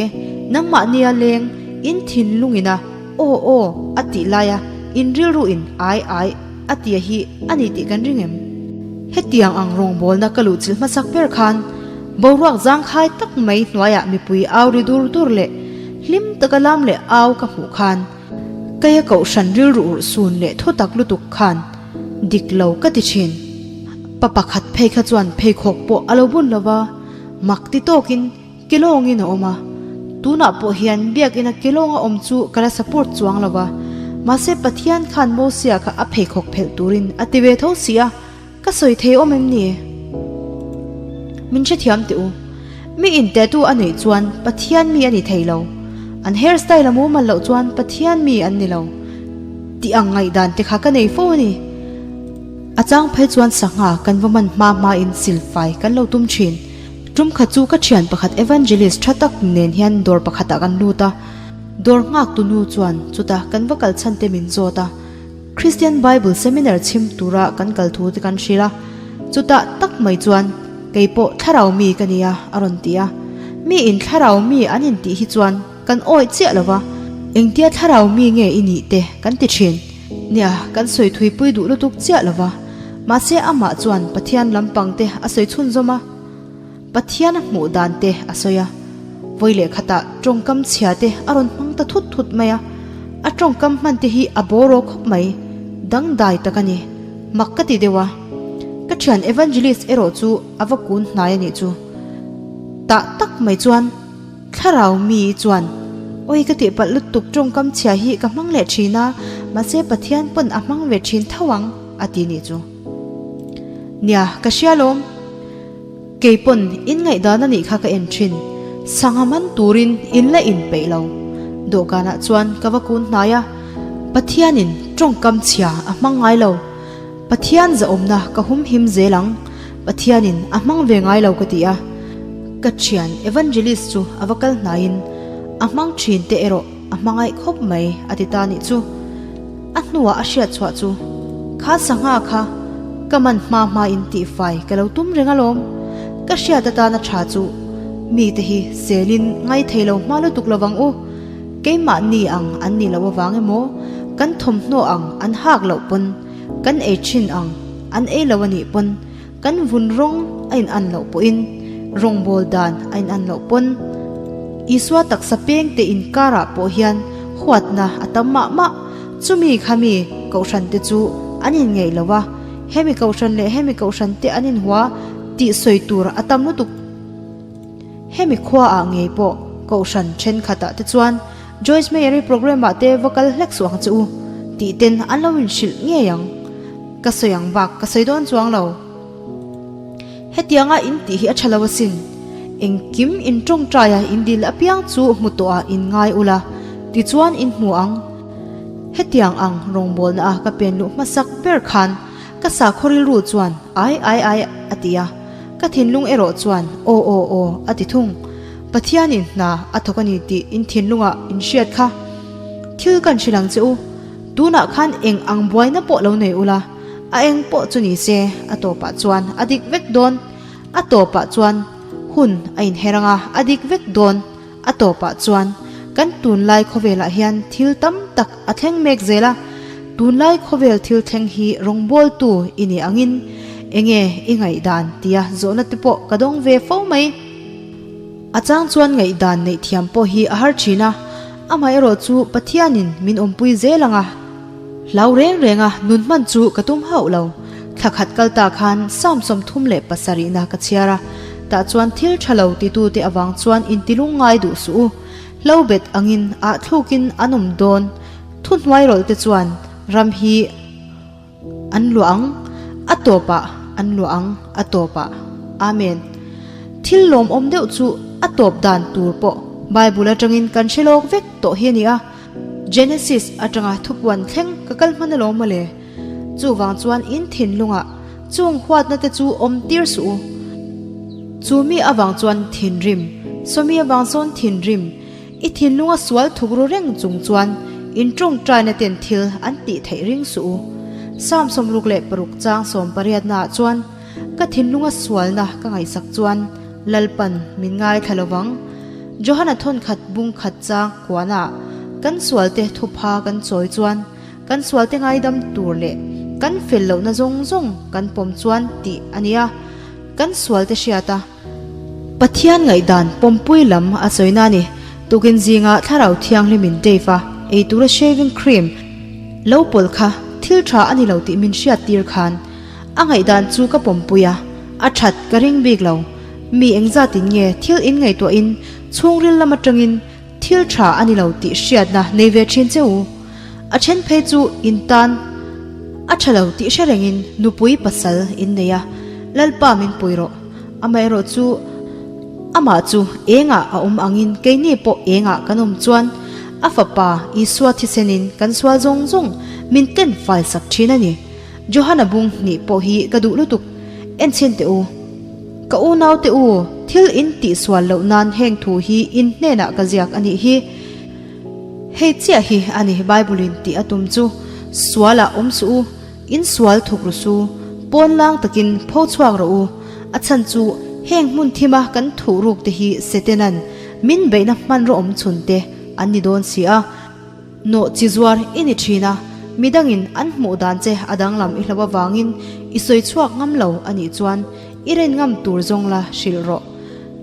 nangmah nia leng in thinlungin a aw aw a tih laia in rilru in ai ai a tia hi a ni tih kan ring em? Hetiang ang rawngbawlna ka luhchilh hmasak ber khan boruak zangkhai tak mai hnuaiah mipui au ri dur dur leh hlim taka lam leh au ka hmuh khan Keia kohhran rilru urh sun leh thu tak lutuk khan dik lo ka ti thin. Pa pakhat phei kha chuan pheikhawk pawh a lo bun lo va, mak ti tawkin Kelawngin a awm a, tunah pawh hian biakina kelawng a awm chu ka la support chuang lo va, mahse Pathian khan Mosia kha a pheikhawk phelh turin a ti ve tho si a, ka sawi thei awm em ni? Min hrethiam teh u, mi intehtu a neih chuan Pathian mi a ni thei lo, an hair style a mumal loh chuan Pathian mi an ni lo tih ang ngaihdan te kha ka nei fo a ni. A chang phei chuan sangha kan va man hma hmain silfai kan lo tum thin. Tum khat chu ka thian pakhat evangelist tha tak nen hian dawr pakhatah kan lut a, dawr nghak tu nu chuan chuta kan va kal chhan te min zawt a, Christian Bible Seminar chhim tura kan kal thu te kan hrilh a, chutah tak mai chuan kei pawh thlarau mi ka nia a rawn ti a, mi in thlarau mi an intih hi chuan kan awih chiah lo va, engtia thlarau mi nge i nih te kan ti thin. Nia, kan sawi thuipui duh lutuk chiah lo va, mahse amah chuan Pathian lampang te a sawi chhunzawm a, Pathian a hmuh dan te a sawi a, vawi leh khatah tawngkam chhia te a rawn hmang ta thut thut mai a, a tawngkam hman te hi a bawraw khawp mai, dangdai tak a ni, mak ka ti deuh a. Ka thian Evangelist erawh chu a va kun hnai a nih chu. Tah tak mai chuan. Thlarau mi chuan, Awi ka tihpalh lutuk tawngkam chhia hi ka hmang leh thin a, mahse Pathian pawn a hmang ve thin tho ang, a ti nih chu. Nia, ka hria lawm. Kei pawn in ngaihdan a nih kha ka en thin. Sangha man turin in la in peih lo. Dawhkanah chuan ka va kun hnai a, Pathianin tawngkam chhia a hmang ngai lo. Pathian zahawmna ka humhim zel ang. Pathianin a hmang ve ngai lo ka ti a. Ka thian Evangelist chu a va kal hnaiin a hmang thin te erawh a hmangaih khawp mai a ti ta nih chu. A hnuah a hriat chhuah chu, Kha sangha kha ka man hma hmain tihfai ka lo tum reng alawm. Ka hriat atana tha chu mite hi selin ngai thei lo hma lutuk lovang u. Keimahni ang an nih loh avang emaw, kan thawmhnaw ang an hak loh pawn, kan ei thin ang an ei lo a nih pawn, kan vun rawng a in an loh pawhin, rawngbâwl dan a in an loh pawn, Isua taksa peng te inkarah pawh hian huatna a tam mah mah. Chumi khami kohhran te chu an inngeih lo a, hemi kohhran leh hemi kohhran te an inhua tih sawi tur a tam lutuk. Hemi khuaah ngei pawh Kohhran thenkhatah te chuan Joyce Meyer-i programme-ah te va kal hlek suh ang che u tih ten an lo inhrilh ngei ang. Ka sawi ang bak ka sawi dawn chuang lo. Hetianga in tih hi a tha lo asin. Engkim in tawngtaia in dil apiang chu hmu tawhah in ngai ula, tichuan in hmu ang. Hetiang ang rawngbawlna a ka pen luh hmasak ber khan ka sakhaw rilru chuan ai ai ai a ti a. Ka thinlung erawh chuan aw aw aw a ti thung. Pathianin hna a thawk a ni tih in thinlungah in hriat kha. Thil kan hrilh ang che u. Tunah khan eng ang buaina pawh lo nei ula, a eng pawh chu ni se a tawpah chuan a dik vek dawn. A tawpah chuan hun a inher ang a, a dik vek dawn. A tawpah chuan kan tunlai khawvelah hian thil tam tak a thleng mek zel a, tunlai khawvel thil thleng hi rawngbawltu i nih angin enge i ngaihdan tia zawhna te pawh ka dawng ve fo mai. A chang chuan ngaihdan neih thiam pawh hi a har thin a, amaherawh chu Pathianin min awmpui zel ang a, hlau reng renga nun hman chu ka tum hauh lo. Thla khat kal ta khan Psalm 37 na ka chhiar a, tah chuan thil tha lo titute avang chuan intilung ngai duh suh u. Hlo bet angin ah thlukin an awm dawn. Thuhnuai rawlh te chuan ram hi an luah ang, a tawpah an luah ang, a tawpah. Amen. Thil lawmawm deuh chu a tawp dan tur pawh Bible atangin kan hre lawk vek tawh hi a ni a. Genesis atanga thupuan thleng ka kal hman alawm mawle. Chuvang chuan in thinlungah chung huatna te chu awm tir suh u. Chu mi avang chuan thinrim, sawmi avang sawn thinrim, i thinlunga sual thuk ru reng chung chuan in tawngtaina ten thil an tih theih ring suh u. Psalm 66 chang sawmpariatnaah chuan ka thinlunga sualna ka ngaihsak chuan Lalpan min ngaithla lovang. Johana thawnkhat bung khat chang kuanah kan sualte thupha kan chawi chuan Kan sualte ngaidam tur leh kan fel lohna zawng zawng kan pawm chuan tih a ni a, kan sualte hriat a, Pathian ngaihdan pawmpui lam a sawina a ni. Tukin zinga Thlarau Thianghlimin Dave a ei tura shaving cream lo pawlh kha thil tha a ni lo tih min hriat tir khan a ngaihdan chu ka pawmpui a, a that ka ring bik lo. Mi engzatin nge thil in ngaihtuahin chhungril lam atangin Thil tha a ni lo tih hriatna nei ve thin che u. A then phei chu in tan a tha lo tih hre rengin nupui pasal in nei a, Lalpa min pui rawh. Amaherawh chu amah chu engah a awm angin keini pawh engah kan awm chuan a fapa Isua thisenin kan sual zawng zawng min ken fai sak thin a ni. Johana bung hnih pawh hi ka duh lutuk. Enchhin teh u. Ka unaute u, thil in tihsual loh nan heng thu hi in hnenah ka ziak a nih hi. Hei chiah hi a ni Bible in tih a tum chu, Sualah awm suh u, in sual thuk ru su, pawn lang takin pho chhuak rawh u. A chhan chu heng hmun thima kan thuh ruk te hi Setenan min beihna hmanraw awm chhun te an ni dawn si a. Nawh chi zuar i ni thin a, midangin an hmuh dan che a danglam i hlo avangin i sawi chhuak ngam lo a nih chuan i ren ngam tur zawng la hrilh rawh.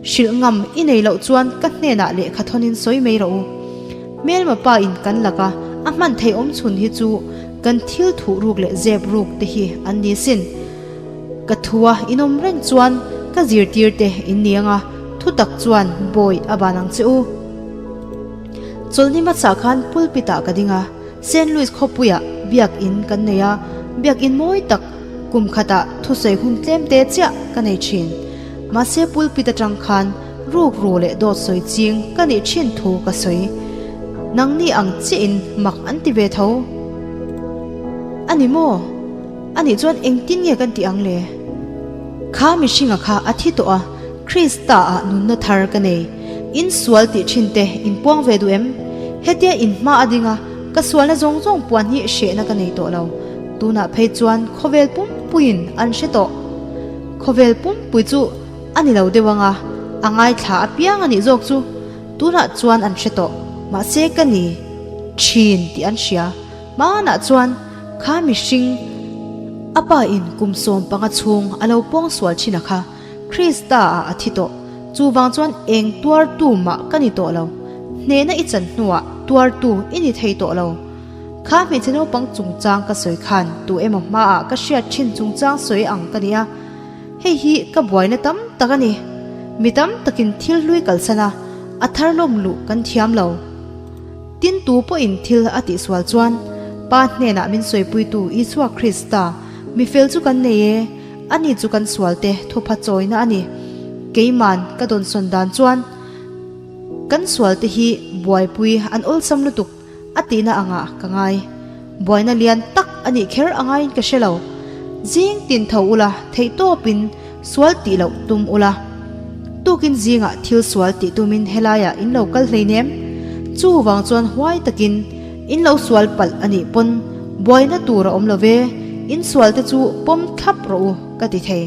Hrilh ngam i nei loh chuan ka hnenah lehkha thawnin sawi mai rawh u. Hmelma pa in kan lak a, a hman theih awm chhun hi chu kan thil thuh ruk leh zep ruk te hi an ni sin. Ka thua inawm reng chuan ka zirtir te in ni ang a. Thutak chuan bawi a ban ang che u. Chawlhni hmasa khan pulpit ah ka ding a, Saint Louis khawpuiah biakin kan nei a, biakin mawi tak kum khatah thusawi hun tlem te chiah ka nei thin. Mahse pulpit atang khan rukru leh dawt sawi ching ka nih thin thu ka sawi. Nangni ang chiahin mak an ti ve tho. A ni maw? A nih chuan engtin nge kan tih ang le? Kha mihringa kha a thi tawh a, Krista ah nunna thar ka nei. In sual tih thin te in puang ve duh em? Hetia in hma a ding a, ka sualna zawng zawng puan hi hrehna ka nei tawh lo. Tunah phei chuan khawvel pumpuiin an hre tawh. Khawvel pumpui chu a ni lo deuh ang a, a ngaithla apiang a nih zawk chu. Tunah chuan an hre tawh, mahse ka ni thin tih an hria. Hmanah chuan kha mihring a pa in kum 15 chhung a lo pawng sual thin a kha Krista ah a thi tawh. Chuvang chuan eng tuartu mah ka ni tawh lo. Hnehna i chan hnuah tuartu i ni thei tawh lo. Kha hmeichhe naupang chungchang ka sawi khan tu emaw hmaah ka hriat thin chungchang sawi ang ka ni a. Hei hi ka buaina tam tak a ni. Mi tam takin thil hlui kalsan a, a thar lawm luh kan thiam lo. Tin tu pawhin thil a tihsual chuan Pa hnenah min sawipuitu Isua Krista, mi fel chu kan nei e, ani chu kan sualte thupha chawina a ni. Keiman ka dawnsawn dan chuan kan sualte hi buaipui an awlsam lutuk a tihna angah ka ngai. Buaina lian tak a nih kher a ngaiin ka hre lo. Zing tin tho ula theihtawpin sual tih loh tum ula. Tukin zingah thil sual tih tumin helaiah in lo kal hleinem. Chuvang chuan huai takin in lo sual palh a nih pawn buaina tur a awm lo ve, in sual te chu pawm thlap rawh u ka ti thei.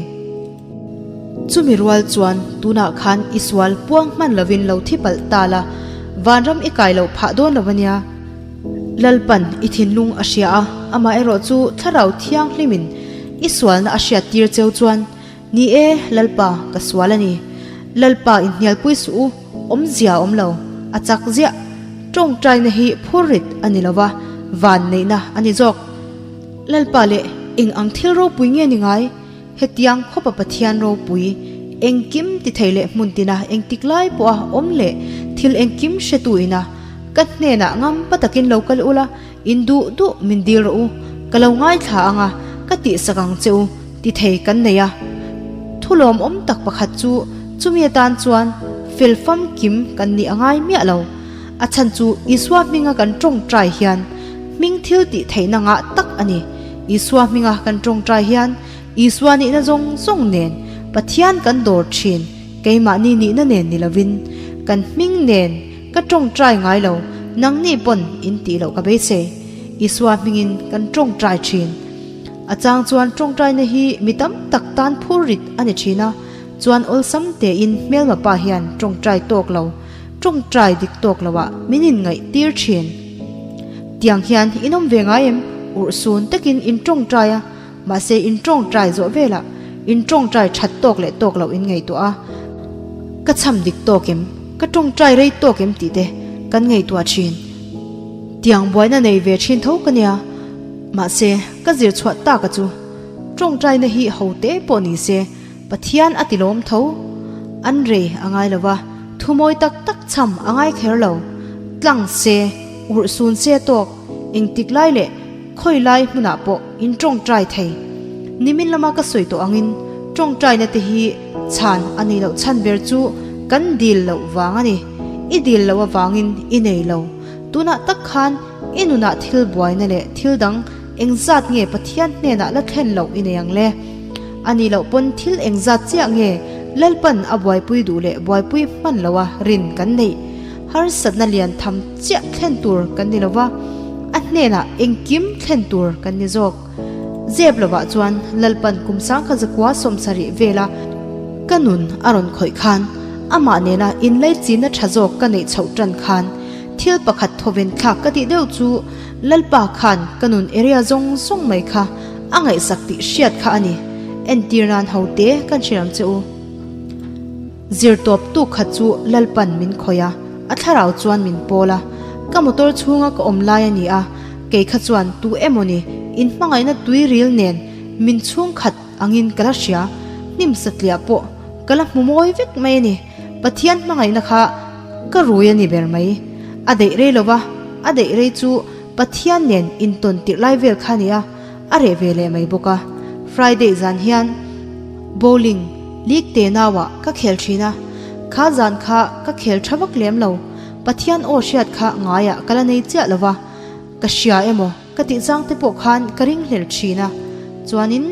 Chumi rual chuan tunah khan i sual puang hman lovin lo thi palh ta la, vanram i kai loh phah dawn lo a nia. Lalpan i thinlung a hria a, amaherawhchu Thlarau Thianghlimin i sualna a hriattir cheu chuan, Ni e, Lalpa, ka sual a ni. Lalpa inhnialpui suh u, awmzia a awm lo, a chak ziah. Tawngtaina hi phurrit a ni lova, vanneihna a ni zawk. Lalpa leh eng ang thil ropui nge ni ngai? Hetiang khawpa Pathian ropui, engkim ti thei leh hmun tina engtik lai pawha awm leh thil engkim hretu ina ka hnenah ngampa takin lo kal ula, in duh duh min dil rawh u, ka lo ngaithla ang a, ka tihsak ang che u ti thei kan nei a. Thu lawmawm tak pakhat chu chumi atan chuan fel famkim kan nih a ngai miah lo. A chhan chu Isua hminga kan tawngtai hian hming thil tih theihna ngah tak a ni. Isua hminga kan tawngtai hian Isua nihna zawng zawng nen Pathian kan dawr thin, keimahni nihna nen ni lovin kan hming nen ka tawngtai ngai lo, nangni pawn in tih loh ka beisei. Isua hmingin kan tawngtai thin. A chang chuan tawngtaina hi mi tam tak tan phur rit a ni thin a, chuan awlsam tein hmelma pa hian tawngtai tawk lo. Tawngtai dik tawk lo ah min inngaih tir thin. Tiang hian in awm ve ngai em? Urhsun takin in tawngtai a, mahse in tawngtai zawh velah in tawngtai that tawk leh tawk loh in ngaihtuah a, ka cham dik tawk em? Ka tawngtai rei tawk em tih te kan ngaihtuah thin. Tiang buaina nei ve thin tho ka nia, mahse ka zir chhuah tak a chu tawngtaina hi ho te pawh ni se, Pathian a ti lawm tho. An rei a ngai lo va, thu mawi tak tak cham a ngai kher lo. Tlang se, urh sun se tawk, engtik lai leh khawi lai hmunah pawh in tawngtai thei. Nimin lama ka sawi tawh angin tawngtaina te hi chhan a nei loh chhan ber chu kan dil loh vang a ni. I dil loh avangin i nei lo. Tunah tak khan i nunah thil buaina leh thil dang engzat nge Pathian hnenah la thlen loh i nei ang le? A nih loh pawn thil engzat chiah nge Lalpan a buaipui duh leh buaipui hman loa rin kan neih? Harsatna lian tham chiah thlen tur kan ni lova, a hnenah engkim thlen tur kan ni zawk. Zep lovah chuan Lalpan kum sangkha zakua 70 vela ka nun a rawn khawih khan amah nena inlaichinna tha zawk ka neih chhoh tan khan thil pakhat thawven thlak ka tih deuh chu Lalpa khan ka nun area zawng zawng mai kha A ngaihsak tih hriat kha a ni. Entir nan ho te kan hriam che u. Zirtawp tuk khat chu Lalpan min khawih a, a thlarau chuan min pawl a. Ka motor chhunga ka awm lai a ni a, kei kha chuan tu emaw ni inhmangaihna tui ril nen min chhung khat angin ka la hria, hnim satliah pawh ka la hmu mawi vek mai a ni. Pathian hmangaihna kha ka rui a ni ber mai. A daih rei lo va, a daih rei chu Pathian nen intawn tirh lai vel kha a ni a, a reh ve leh mai bawk a. Friday zan hian bowling league te nauah ka khel thin a, kha zan kha ka khel tha vak lem lo. Pathian aw hriat kha ngaiah ka la nei chiah lo va, ka hria emaw ka tih chang te pawh khan ka ringhlel thin a. Chuanin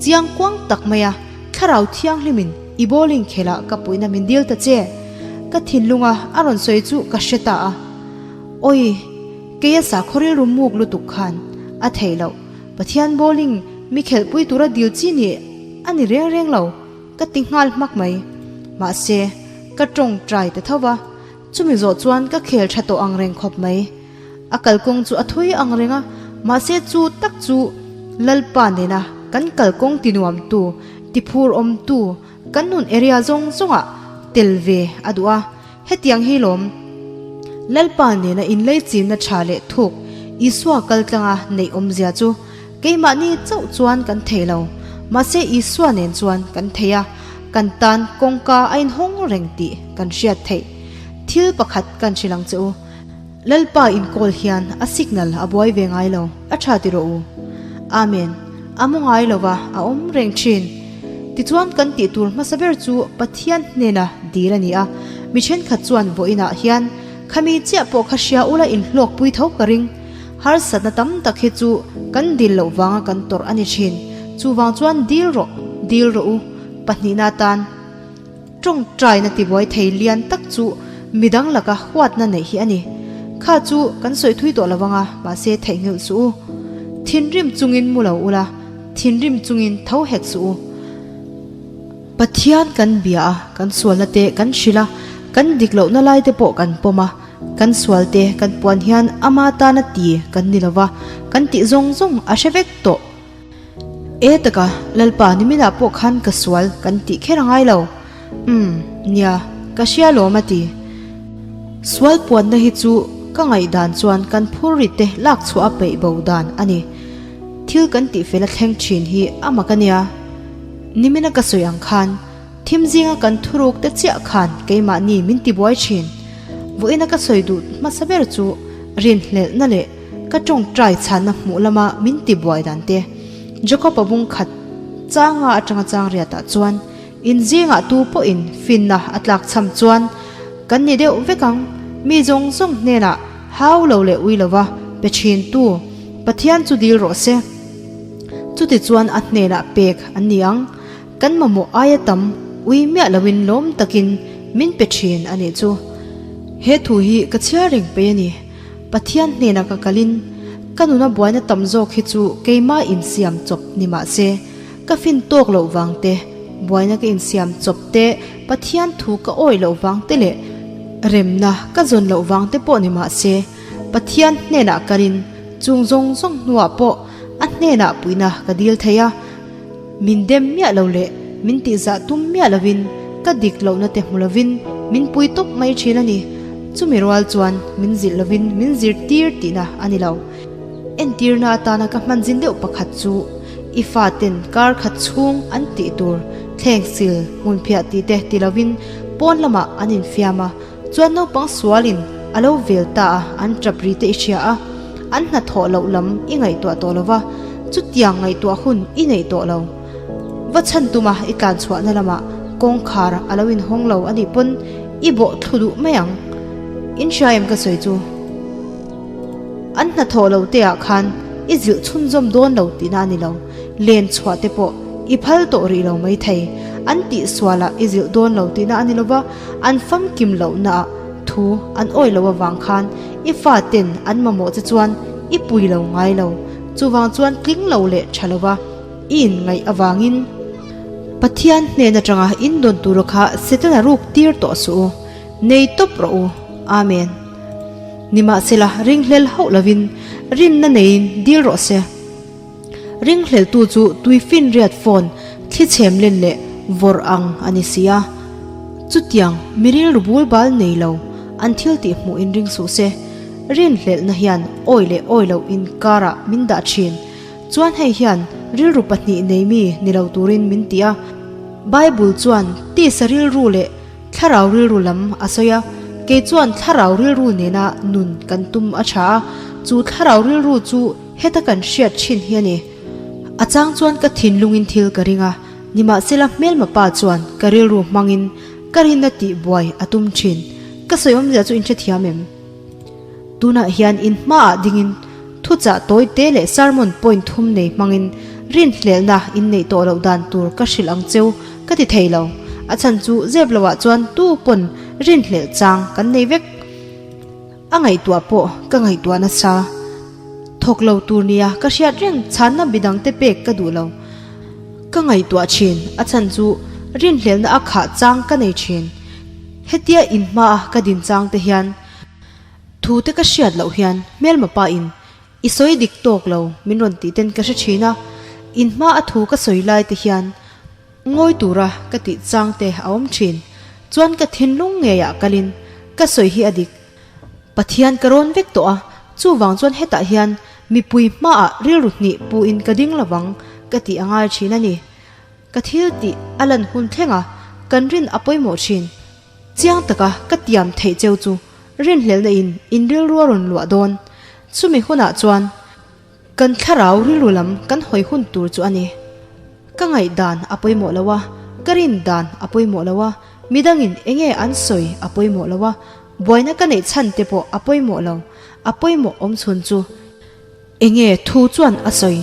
chiang kuang tak mai a, Thlarau Thianghlimin i bowling khelah ka puihna min dil ta che. Ka thinlunga a rawn sawi chu ka hre ta a. Awi, keia sakhaw rilru muk lutuk khan a theih loh. Pathian bowling mi khelhpui tura dil chi ni a ni reng reng lo, ka ti nghal hmak mai. Mahse, ka tawngtai ta tho va, chumi zawh chuan ka khel tha tawh ang reng khawp mai. A kalkawng chu a thui ang reng a, mahse chu tak chu Lalpa nena kan kalkawng tinuamtu, tiphur awmtu, kan nun area zawng zawngah tel ve a duh a. Hetiang hi lawm Lalpa nena inlei chinna tha leh thuk Isua kal tlanga neih awmzia chu keimahni chauh chuan kan thei lo, mahse Isua nen chuan kan thei a, kan tan kawngka a inhawng reng tih kan hriat theih. Thil pakhat kan hrilh ang che u, Lalpa inkawl hian a signal a buai ve ngai lo, a tha ti rawh u. Amen. A mu ngai lo va, a awm reng thin. Tichuan kan tih tur hmasa ber chu Pathian hnena dil a ni a, mi thenkhat chuan vawiinah hian khami chiah pawh kha hria ula inhlawkpui tho ka ring. Harsatna tam tak hi chu kan dil loh vanga kan tawrh a ni thin. Chuvang chuan dil rawh, dil rawh u. Pahnihna atan tawngtaina tibuai thei lian tak chu midang laka huatna neih hi a ni. Kha chu kan sawi thui tawh lo anga, mahse theihnghilh suh u. Thinrim chungin mu lo ula. Thinrim chungin tho hek suh u. Pathian kan bia a, kan sualna te kan hrilh a, kan dik lohna lai te pawh kan pawm a, kan sual te kan puan hian ama tana ti kan ni lova, kan tih zawng zawng a hre vek tawh. E taka, Lalpa niminah pawh khan ka sual kan tih kher a ngai lo. Umm, nia, ka hria lawm a ti. Sual puanna hi chu ka ngaihdan chuan kan phur ri te lak chhuah a peih bo dan a ni. Thil kan tih fel a thleng thin hi a mak a nia. Nimina ka sawi ang khan thim zinga kan thuruk te chiah khan keimahni min ti buai thin. Vawiina ka sawi duh hmasa ber chu rinhlelhna leh ka tawngtai chhanna hmuh lama min ti buai dan te. Jacob-a bung khat changa atanga chang riatah chuan In zingah tu pawhin finna a tlak cham chuan kan ni deuh vek ang, mi zawng zawng hnenah hau lo leh ui lova pe thintu Pathian chu dil rawh se. Chutichuan a hnenah pek an ni ang, kan mamawh aia tam ui miah loin lawm takin min pe thin a nih chu. He thu hi ka chhiar reng pei a ni. Pathian hnenah ka kalin ka nuna buaina tam zawk hi chu keimah insiam chawp ni mah se, Ka fin tawk loh vang te, buaina ka insiam chawp te, Pathian thu ka awih loh vang te leh remna ka zawn loh vang te pawh ni mah se, Pathian hnenah kalin chung zawng zawng hnuah pawh a hnenah puihna ka dil thei a. Min dem miah lo leh min tihzah tum miah lovin ka dik lohna te hmu lovin min pui tawp mai thin a ni. Chumi rual chuan min zilh lovin min zirtir tihna a ni lo. Entirna atana ka hman zin deuh pakhat chu i faten kar khat chhung an tih tur thleng sil hmun phiah tih te ti lovin pawn lamah an infiam a, chuan naupang sualin a lo vel ta a, an tap ri te i hria a, an hnathawh loh lam i ngaihtuah tawh lo va, chutiang ngaihtuah hun i neih tawh lo. Va chhan tuma i tlan chhuahna lamah kawngkhar a lo inhawng lo a nih pawn i bawh thlu duh mai ang. In hria em ka sawi chu? An hnathawh lo te ah khan i zilh chhunzawm dawn lo tihna a ni lo, len chhuah te pawh i phal tawh rih lo mai thei. An tih sual ah i zilh dawn lo tihna a ni lo va, an famkim lohna ah thu an awih loh avang khan i fa ten an mamawh che chuan i pui lo ngai lo. Chuvang chuan tling lo leh tha lo va i inngaih avangin Pathian hnen atanga in dawn tura kha Setana ruk tir tawh suh u. Nei tawp rawh u. Amen. Nimahsela, ringhlel hauh lovin rinna neiin dil rawh se. Ringhleltu chu tuifinriat phone thli chhem len leh vawrh ang a ni si a. Chutiang mi rilru bul bal nei lo an thil tih hmuh in ring suh se. Rinhlelhna hian awi leh awi loh inkarah min dah thin. Chuan hei hian rilru pahnih nei mi ni lo turin min ti a. Bible chuan tisa rilru leh. Thlarau rilru lam a sawi a, kei chuan thlarau rilru nena nun kan tum a tha a, chu thlarau rilru chu heta kan hriat thin hi a ni. A chang chuan ka thinlungin thil ka ring a, nimahsela hmelma pa chuan ka rilru hmangin ka rinna tih buai a tum thin. Ka sawi awmzia chu in hrethiam em? Tunah hian in hmaah dingin thuchah tawi te leh sermon point thum nei hmangin rinhlelhna in neih tawh loh dan tur ka hrilh ang cheu ka ti thei lo. A chhan chu zep loah chuan tu pawn rinhlelh chang kan nei vek. A ngaihtuah pawh ka ngaihtuah nasa. Thawk lo tur nia ka hriat reng chhanna midang te pek ka duh lo. Ka ngaihtuah thin a chhan chu rinhlelhna a khah chang ka nei thin. Hetia in hmaa ka din chang te hian thu te ka hriat loh hian hmelma pa in i sawi dik tawk lo min rawn tih ten ka hre thin a, in hma a thu ka sawi lai te hian ngawi tura ka tih chang te a awm thin. Chuan ka thinlung ngeiah kalin ka sawi hi a dik. Pathian ka rawn vek tawh a, chuvang chuan hetah hian mipui hmaah rilru hnih pu in ka ding lovang ka tih a ngai thin a ni. Ka thil tih a lan hun thleng a, kan rin a pawimawh thin. Chiang taka ka tiam theih cheu chu rinhlelhna in in rilru a rawn luah dawn. Chumi hunah chuan kan thlarau rilru lam kan hawi hun tur chu a ni. Ka ngaihdan a pawimawh lo a, ka rin dan a pawimawh lo a, midangin enge an sawi a pawimawh lo a, buaina ka neih chhan te pawh a pawimawh lo. A pawimawh awm chhun chu. Enge thu chuan a sawi?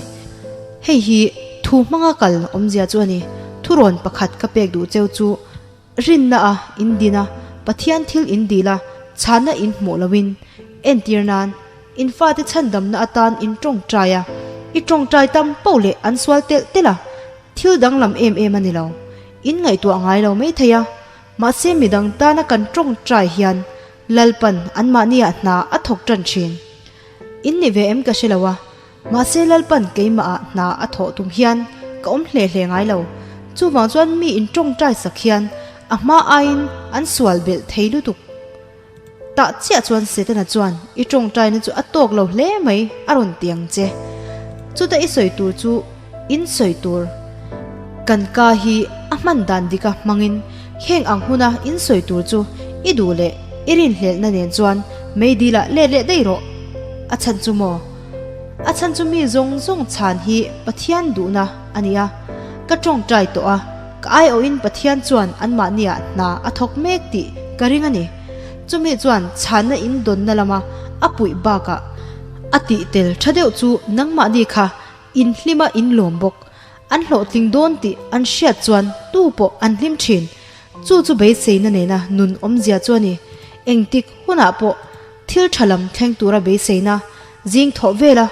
Hei hi thu hmanga kal awmzia chu a ni. Thurawn pakhat ka pek duh cheu chu rinna a in din a, Pathian thil in dil a, chhanna in hmuh loin entir nan in fate chhandamna atan in tawngtai a, i tawngtai tam poh leh an sual telh telh a, thil danglam em em a ni lo. In ngaihtuah ngai lo mai thei a, mahse midang tana kan tawngtai hian Lalpan anmahniah hna a thawk tan thin. In ni ve em ka hre lo a, mahse Lalpan keimah ah hna a thawh tum hian ka awm hle hle ngai lo. Chuvang chuan mi in tawngtai sak hian a hma aiin an sual belh thei lutuk. Tah chiah chuan Setana chuan i tawngtaina chu a tawk lo hle mai a rawn ti ang che. Chuta i sawi tur chu in sawi tur. Kan ka hi a hman dan dika hmangin heng ang huna in sawi tur chu i duh leh i rinhlelhna nen chuan meidilah let leh daih rawh. A chhan chu maw? A chhan chu mi zawng zawng chhan hi Pathian duhna a ni a. Ka tawngtai tawh a, ka aiawhin Pathian chuan anmahniah hna a thawk mek tih ka ring a ni. Chumi chuan chhanna in dawnna lama a puih bakah a tih tel tha deuh chu nangmahni kha In hlima in lawm bawk. An hlawhtling dawn tih an hriat chuan tu pawh an hlim thin. Chu chu beiseina nena nun awmzia chu a ni. Engtik hunah pawh thil tha lam thleng tura beiseina zing thawh vela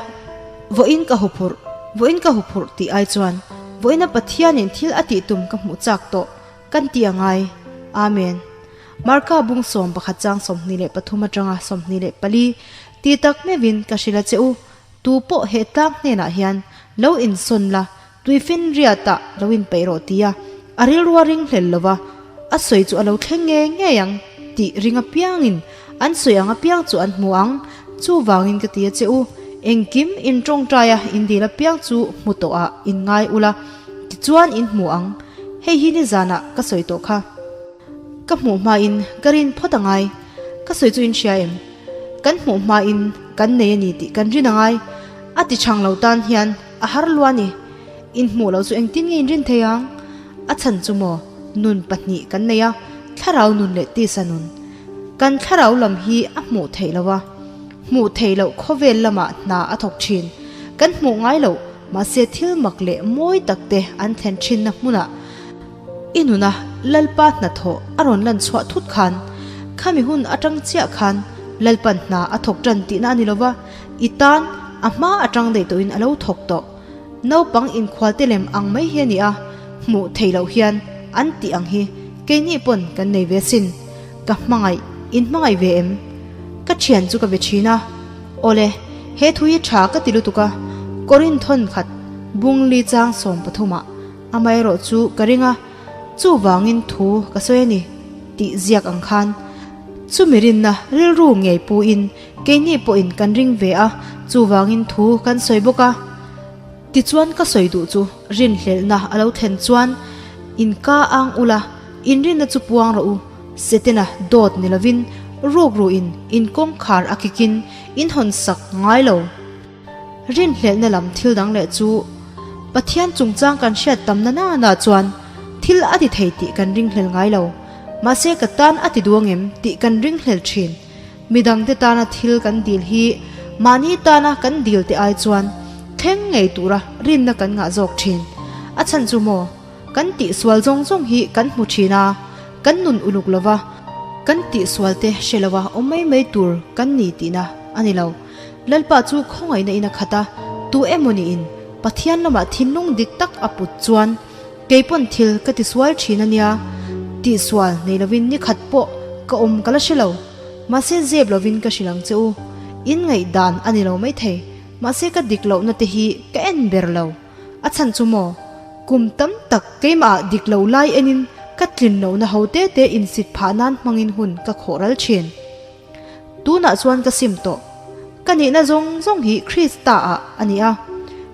vawiin ka huphurh, vawiin ka huphurh tih ai chuan vawiina Pathianin thil a tih tum ka hmuh chak tawh kan tih a ngai. Amen. Marka bung 11 chang 23 atanga 24 ti tak meuhin ka hrilh a che u. Tu pawh he tlang hnenah hian lo insawn la, tuifinriat ah lo inpeih rawh tia a rilrua ring hlel lova a sawi chu a lo thleng ngei ngei ang tih ring apiangin an sawi ang apiang chu an hmu ang. Chuvangin ka ti a che u, engkim in tawngtai a in dil apiang chu hmu tawh ah in ngai ula, tichuan in hmu ang. Hei hi nizanah ka sawi tawh kha. Ka hmuh hmain ka rin phawt a ngai. Ka sawi chu in hria em? Kan hmuh hmain kan nei a ni tih kan rin a ngai. A ti chhang lo tan hian a har lua ni. In hmuh loh chu engtin nge in rin thei ang? A chhan chu maw, nun pahnih kan nei a, thlarau nun leh tisa nun. Kan thlarau lam hi a hmuh theih lo a, hmuh theih loh khawvel lamah hna a thawk thin. Kan hmuh ngai loh, mahse thil mak leh mawi tak te an thlen thinna hmunah, I nuna Lalpa hnathawh a rawn lan chhuah thut khan, khami hun atang chiah khan Lalpan hna a thawk tan tihna a ni lova, i tan a hma atang daih tawhin a lo thawk tawh. Naupang inkhualte lem ang mai hi a ni a, hmuh theih loh hian an tih ang hi keini pawn kan nei ve asin. Ka hmangaih, in hmangaih ve em? Ka thian chu ka be thin a. Awle, he thu hi tha ka ti lutuk a, Korinth thawn khat bungli chang 13 ah Amaherawh chu ka ring a, chuvangin thu ka sawi a ni tih ziak ang khan chumi rinna rilru ngei puin keini pawhin kan ring ve a, chuvangin thu kan sawi bawk a. Tichuan ka sawi duh chu rinhlelhna a lo thlen chuan in ka ang ula, in rinna chu puang rawh u. Setena dawt ni lovin rukruin in kawngkhar a kikin in hawn sak ngai lo. Rinhlelhna lam thil dang leh chu Pathian chungchang kan hriat tam na nana chuan thil a ti thei tih kan ringhlel ngai lo. Mahse ka tan a ti duang em tih kan ringhlel thin. Midangte tana thil kan dil hi mahni tana kan dil te ai chuan thleng ngei tura rinna kan ngah zawk thin. A chhan chu maw? Kan tihsual zawng zawng hi kan hmu thin a, kan nun uluk lo va, kan tihsual te hre lo a awm mai mai tur kan ni tihna a ni lo. Lalpa chu khawngaihna in a khat a, tu emaw niin Pathian lamah thinlung dik tak a put chuan kei pawn thil ka tisual thin a nia, tihsual nei lovin ni khat pawh ka awm ka la hre lo, mahse zep lovin ka hrilh ang che u, in ngaihdan a ni lo maithei, mahse ka dik lohna te hi ka en ber lo. A chhan chu maw? Kum tam tak keimah ah dik lo lai enin ka tlin lohna ho te te insit phah nan hmangin hun ka khawh ral thin. Tunah chuan ka sim tawh. Ka nihna zawng zawng hi Krista ah a ni a,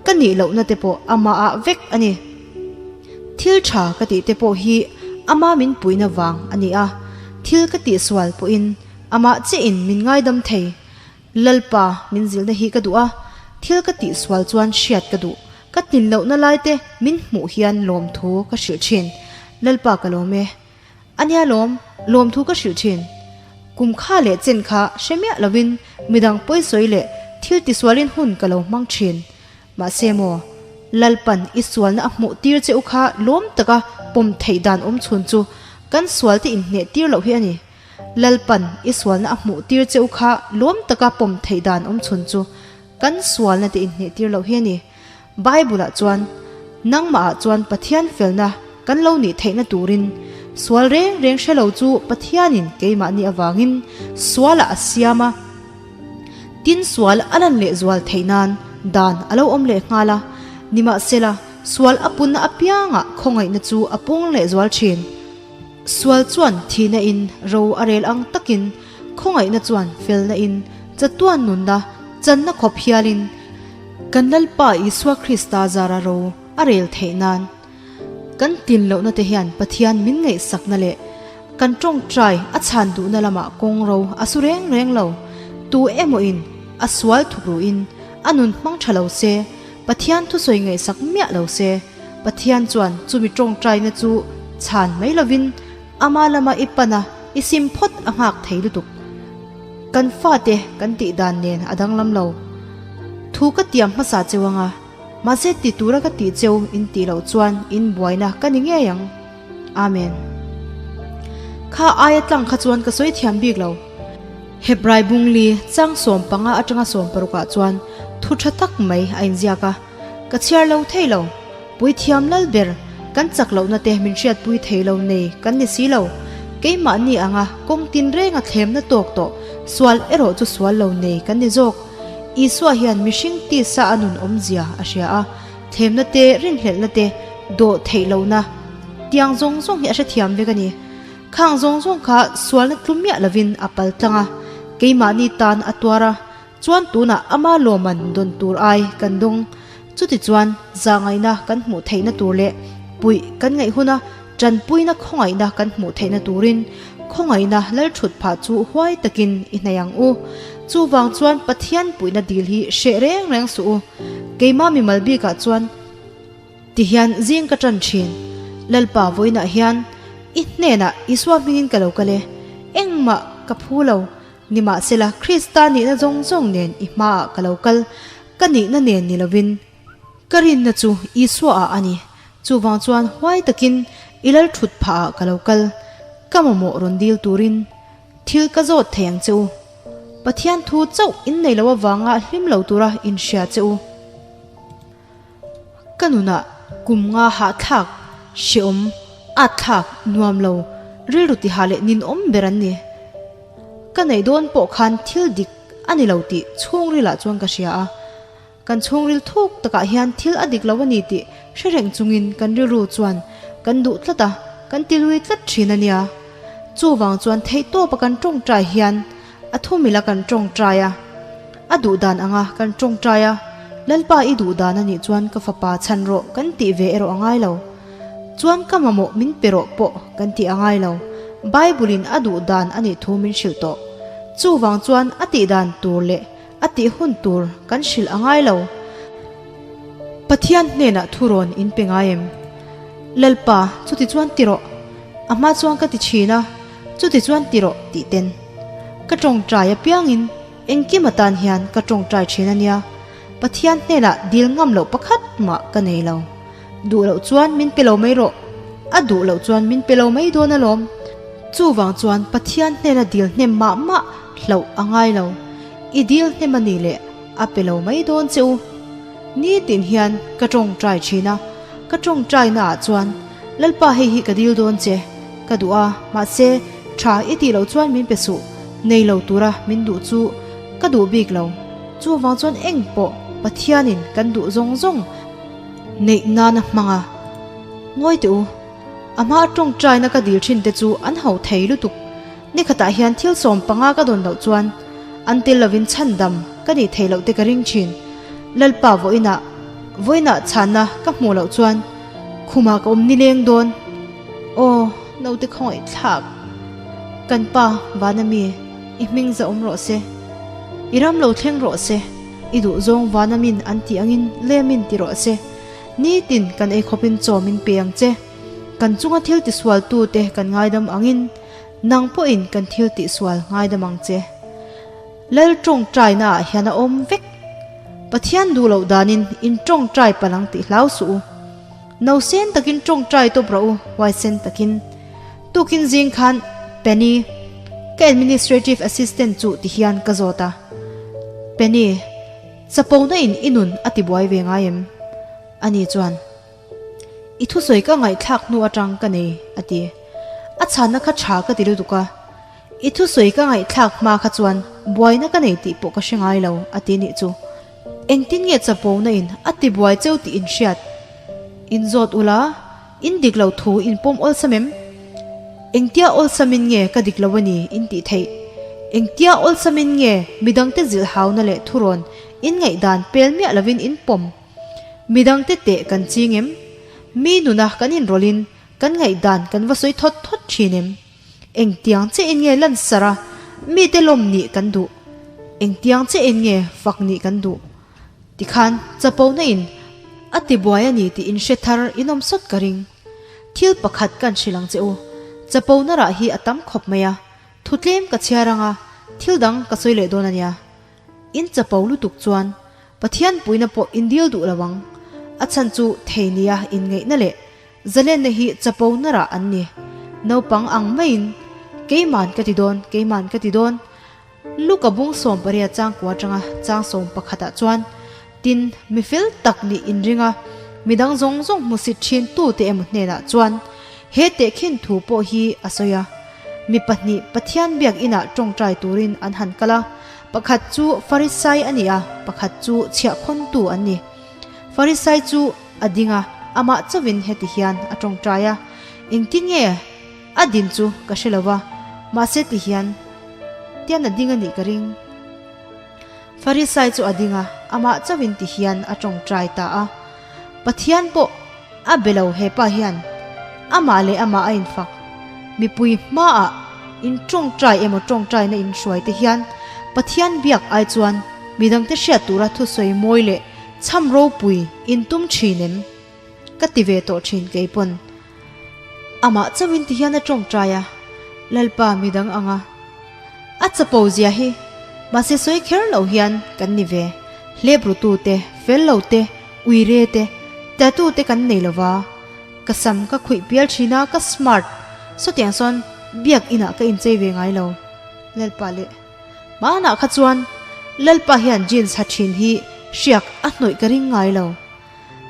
ka nih lohna te pawh amah ah vek a ni. Thil tha ka tih te pawh hi ama min puihna vang a ni a, thil ka tihsual pawhin amah chiahin min ngaidam thei. Lalpa, min zilhna hi ka duh a, thil ka tihsual chuan hriat ka duh. Ka tlin lohna lai te min hmuh hian lawmthu ka hrilh thin. Lalpa ka lawm e. A nia lawm, lawmthu ka hrilh thin. Kum kha leh chen kha hre miah lovin midang pawisawi leh thil tisualin hun ka lo hmang thin. Mahse maw, Lalpan i sualna a hmuh tir che u kha lawm taka pawm theih dan awm chhun chu kan sualte inhneh tir loh hi a ni. Lalpan i sualna a hmuh tir che u kha lawm taka pawm theih dan awm chhun chu kan sualna te inhneh tir loh hi a ni. Bible-ah chuan, Nangmahah chuan Pathian felna kan lo nih theihna turin sual reng reng hre lo chu Pathianin keimahni avangin sualah a siam a, tin sual a lan lehzual theih nan dan a lo awm leh nghal a. Nimahsela, sual a punna apiangah khawngaihna chu a pung lehzual thin. Sual chuan thihna in ro a rel ang takin khawngaihna chuan felna in chatuan nunna channa khawp hialin kan Lalpa Isua Krista zara ro a rel theih nan kan tlin lohna te hian Pathian min ngaihsakna leh kan tawngtai a chhan duhna lamah kawng ro a su reng reng lo. Tu emaw in a sual thukru in a nun hmang tha lo se, Pathian thusawi ngaihsak miah lo se, Pathian chuan chumi tawngtaina chu chhan mai lovin ama lama i pan a, i sim phawt a nghak thei lutuk. Kan fate kan tih dan nen a danglam lo. Thu ka tiam hmasa cheu anga, mahse ti tura ka tih cheu in tih loh chuan in buaina ka ni ngei ang. Amen. Kha aia tlang kha chuan ka sawi thiam bik lo. Hebrai bungli chang 15 atanga 16 ah chuan thu tha tak mai a inziak a. Ka chhiar lo thei lo. Puithiam lal ber, kan chak lohna te min hriatpui thei lo nei kan ni si lo. Keimahni anga kawng tin renga thlemna tawk tawh sual erawh chu sual lo nei kan ni zawk. Isua hian mihring tisa a nun awmzia a hria a, thlemna te, rinhlelhna te, dawh theih lohna tiang zawng zawng hi a hrethiam vek a ni. Khang zawng zawng kha sualna tlu miah lovin a pal tlang a, keimahni tan a tuar a, Chuan tunah ama lawman dawn tur ai kan dawng. Chutichuan zahngaihna kan hmuh theihna tur leh puih kan ngaih huna tanpuina khawngaihna kan hmuh theihna turin khawngaihna lalthut phah chu huai takin i hnaih ang u. Chuvang chuan Pathian puihna dil hi hreh reng reng suh u. Keimah mimal bikah chuan tihian zing ka tan thin. Lalpa vawiinah hian i hnenah Isua hmingin ka lo kal e. Engmah ka phu lo. Nimahsela, Krista nihna zawng zawng nen i hmaah ka lo kal, ka nihna nen ni lovin, ka rinna chu Isua-ah a ni. Chuvang chuan huai takin i lal thut phahah ka lo kal, ka mamawh rawn dil turin thil ka zawt thei ang che u. Pathian thu chauh in nei lo avanga hlim lo tura inhria che u. Ka nunah kum nga hahthlak, hreawm, atthlak, nuam lo, rilru tihah leh ninawm ber an ni. Ka neih dawn pawh khan thil dik a ni lo tih chhungrilah chuan ka hria a. Kan chhungril thuk takah hian thil a dik lo a ni tih hre reng chungin kan rilru chuan kan duh tlat a, kan tilui tlat thin a nia. Chuvang chuan theihtawpa kan tawngtai hian A thumila kan tawngtai a, a duh dan anga kan tawngtai a, Lalpa i duh dan a nih chuan ka fapa chhan rawh kan tih ve erawh a ngai lo. Chuan ka mamawh min pe rawh pawh kan tih a ngai lo. Bible-in a duh dan a nih thu min hrilh tawh. Chuvang chuan a tih dan tur leh a tih hun tur kan hrilh a ngai lo. Pathian hnenah thurawn in pe ngai em? Lalpa, chuti chuan ti rawh. A hma chuan ka ti thin a, chuti chuan ti rawh tih ten. Ka tawngtai apiangin engkim atan hian ka tawngtai thin a nia. Pathian hnenah dil ngam loh pakhat mah ka nei lo. Duh loh chuan min pe lo mai rawh. A duh loh chuan min pe lo mai dawn alawm. Chuvang chuan Pathian hnena dil hnem mah mah hlauh a ngai lo. I dil hnem a nih leh a pe lo mai dawn che u. Nitin hian ka tawngtai thin a, ka tawngtai naah chuan Lalpa hei hi ka dil dawn che, ka duh a, mahse tha i tih loh chuan min pe suh, nei lo tura min duh chu ka duh bik lo. Chuvang chuan eng pawh Pathianin kan duh zawng zawng neih nana hmang a. Ngawi teh u, a hma tawngtaina ka dil thin te chu an ho thei lutuk. Nikhatah hian thil 15 ka dawn loh chuan an tel lovin chhandam ka nih theih loh te ka ring thin. Lalpa vawiinah vawiinah chhanna ka hmuh loh chuan khumah ka awm nileng dawn. Aw, naute khawngaih thlak. Kan pa, vana mi, i hming za awm rawh se. I ram lo thleng rawh se. I duh zawng vana min an tih angin lemin ti rawh se. Nitin kan ei khawpin chaw min pe ang che. Kan chunga thil tisualtute kan ngaidam angin nang pawhin kan thil tihsual ngaidam ang che. Lal tawngtaina ah hian a awm vek. Pathian duh loh danin in tawngtai palh ang tih hlau suh u. No sen takin tawngtai tawp rawh u, huaisen takin. Tukin zing khan Penny, ka administrative assistant chu ti hian ka zawt a. Penny, chapona in i nun a tibuai ve ngai em? Ani chuan. I thusawi ka ngaihthlak hnu atang ka nei, a ti. A chhanna kha tha ka ti lutuk a. I thusawi ka ngaihthlak hma kha chuan buaina ka nei tih pawh ka hre ngai lo, a ti nih chu. Engtin nge chapona in a ti buai cheu tih in hriat? In zawt ula, in dik lo thu in pawm awlsam em? Engtia awlsamin nge ka dik lo a ni in tih theih? Engtia awlsamin nge midangte zilhhauna leh thurawn in ngaihdan pel miah lovin in pawm? Midangte teh kan ching em? Mi nuna kan inrawlhin kan ngaihdan kan va sawi thawt thawt thin em? Engtiang che in nge lansarh a mite lawm nih kan duh? Engtiang che in nge fak nih kan duh? Tikhan chapona in a tibuai a ni tih in hre thar in awm sawt ka ring. Thil pakhat kan hrilh ang che u, chapona rah hi a tam khawp mai a, thu tlem ka chhiar ang a, thil dang ka sawi leh dawn a nia. In chapo lutuk chuan Pathian puina pawh in dil duh lo ang. A chhan chu thei nia inngaihna leh zalenna hi chapo narah an ni. Naupang ang maiin, Keiman ka ti dawn, keiman ka ti dawn. Luka bung 18 chang kua atanga chang 11 ah chuan, Tin, mi fel tak nih inring a, midang zawng zawng hmusit thin tute emaw hnenah chuan he tehkhin thu pawh hi a sawi a. Mi pahnih Pathian biak inah tawngtai turin an han kal a, pakhat chu Farisai a ni a, pakhat chu chhiahkhawntu an ni. Farisai chu a ding a, amah chauhin heti hian a tawngtai a, Engtin nge a din chu ka hre lo va, mahse ti hian tian a ding a nih ka ring. Farisai chu a ding a, amah chauhin ti hian a tawngtai ta a. Pathian pawh a be lo hepa hian amah leh amah a infak. Mipui hmaah in tawngtai emaw tawngtaina in hruai te hian Pathian biak ai chuan midangte hriat tura thusawi mawi leh chham ropui in tum thin em? Ka ti ve tawh thin keipawn. Amah chauhin ti hian a tawngtai a, Lalpa midang anga a chapo zia hi mahse sawi kher lo hian kan ni ve. Hlep rutute, fel lo te, uire te, tattoo te kan nei lova, ka sam ka khuih pial thin a, ka smart. Sawtiang sawn biak inah ka inchei ve ngai lo. Lalpa leh hmanah kha chuan Lalpa hian jeans ha thin hi hriak a hnawih ka ring ngai lo.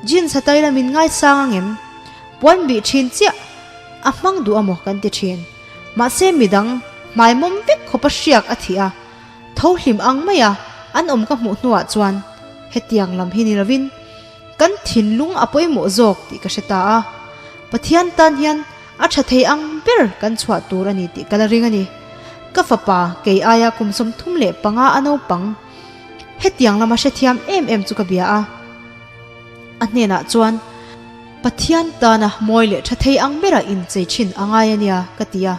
Jeans ha tai lamin ngaisang ang em? Puan bih thin chiah a hmang duh amaw kan ti thin. Mahse midang hmaimawm vek khawpa hriak a thih a. Tho hlim ang mai a an awm ka hmuh hnuah chuan hetiang lam hi ni lovin kan thinlung a pawimawh zawk tih ka hre ta a. Pathian tan hian a tha thei ang ber kan chhuah tur a ni tih ka la ring a ni. Ka fapa kei aia kum 35 a naupang hetiang lama hrethiam em em chu ka bia a. A hnenah chuan Pathian tana mawi leh tha thei ang bera inchei thin a ngai a nia ka ti a.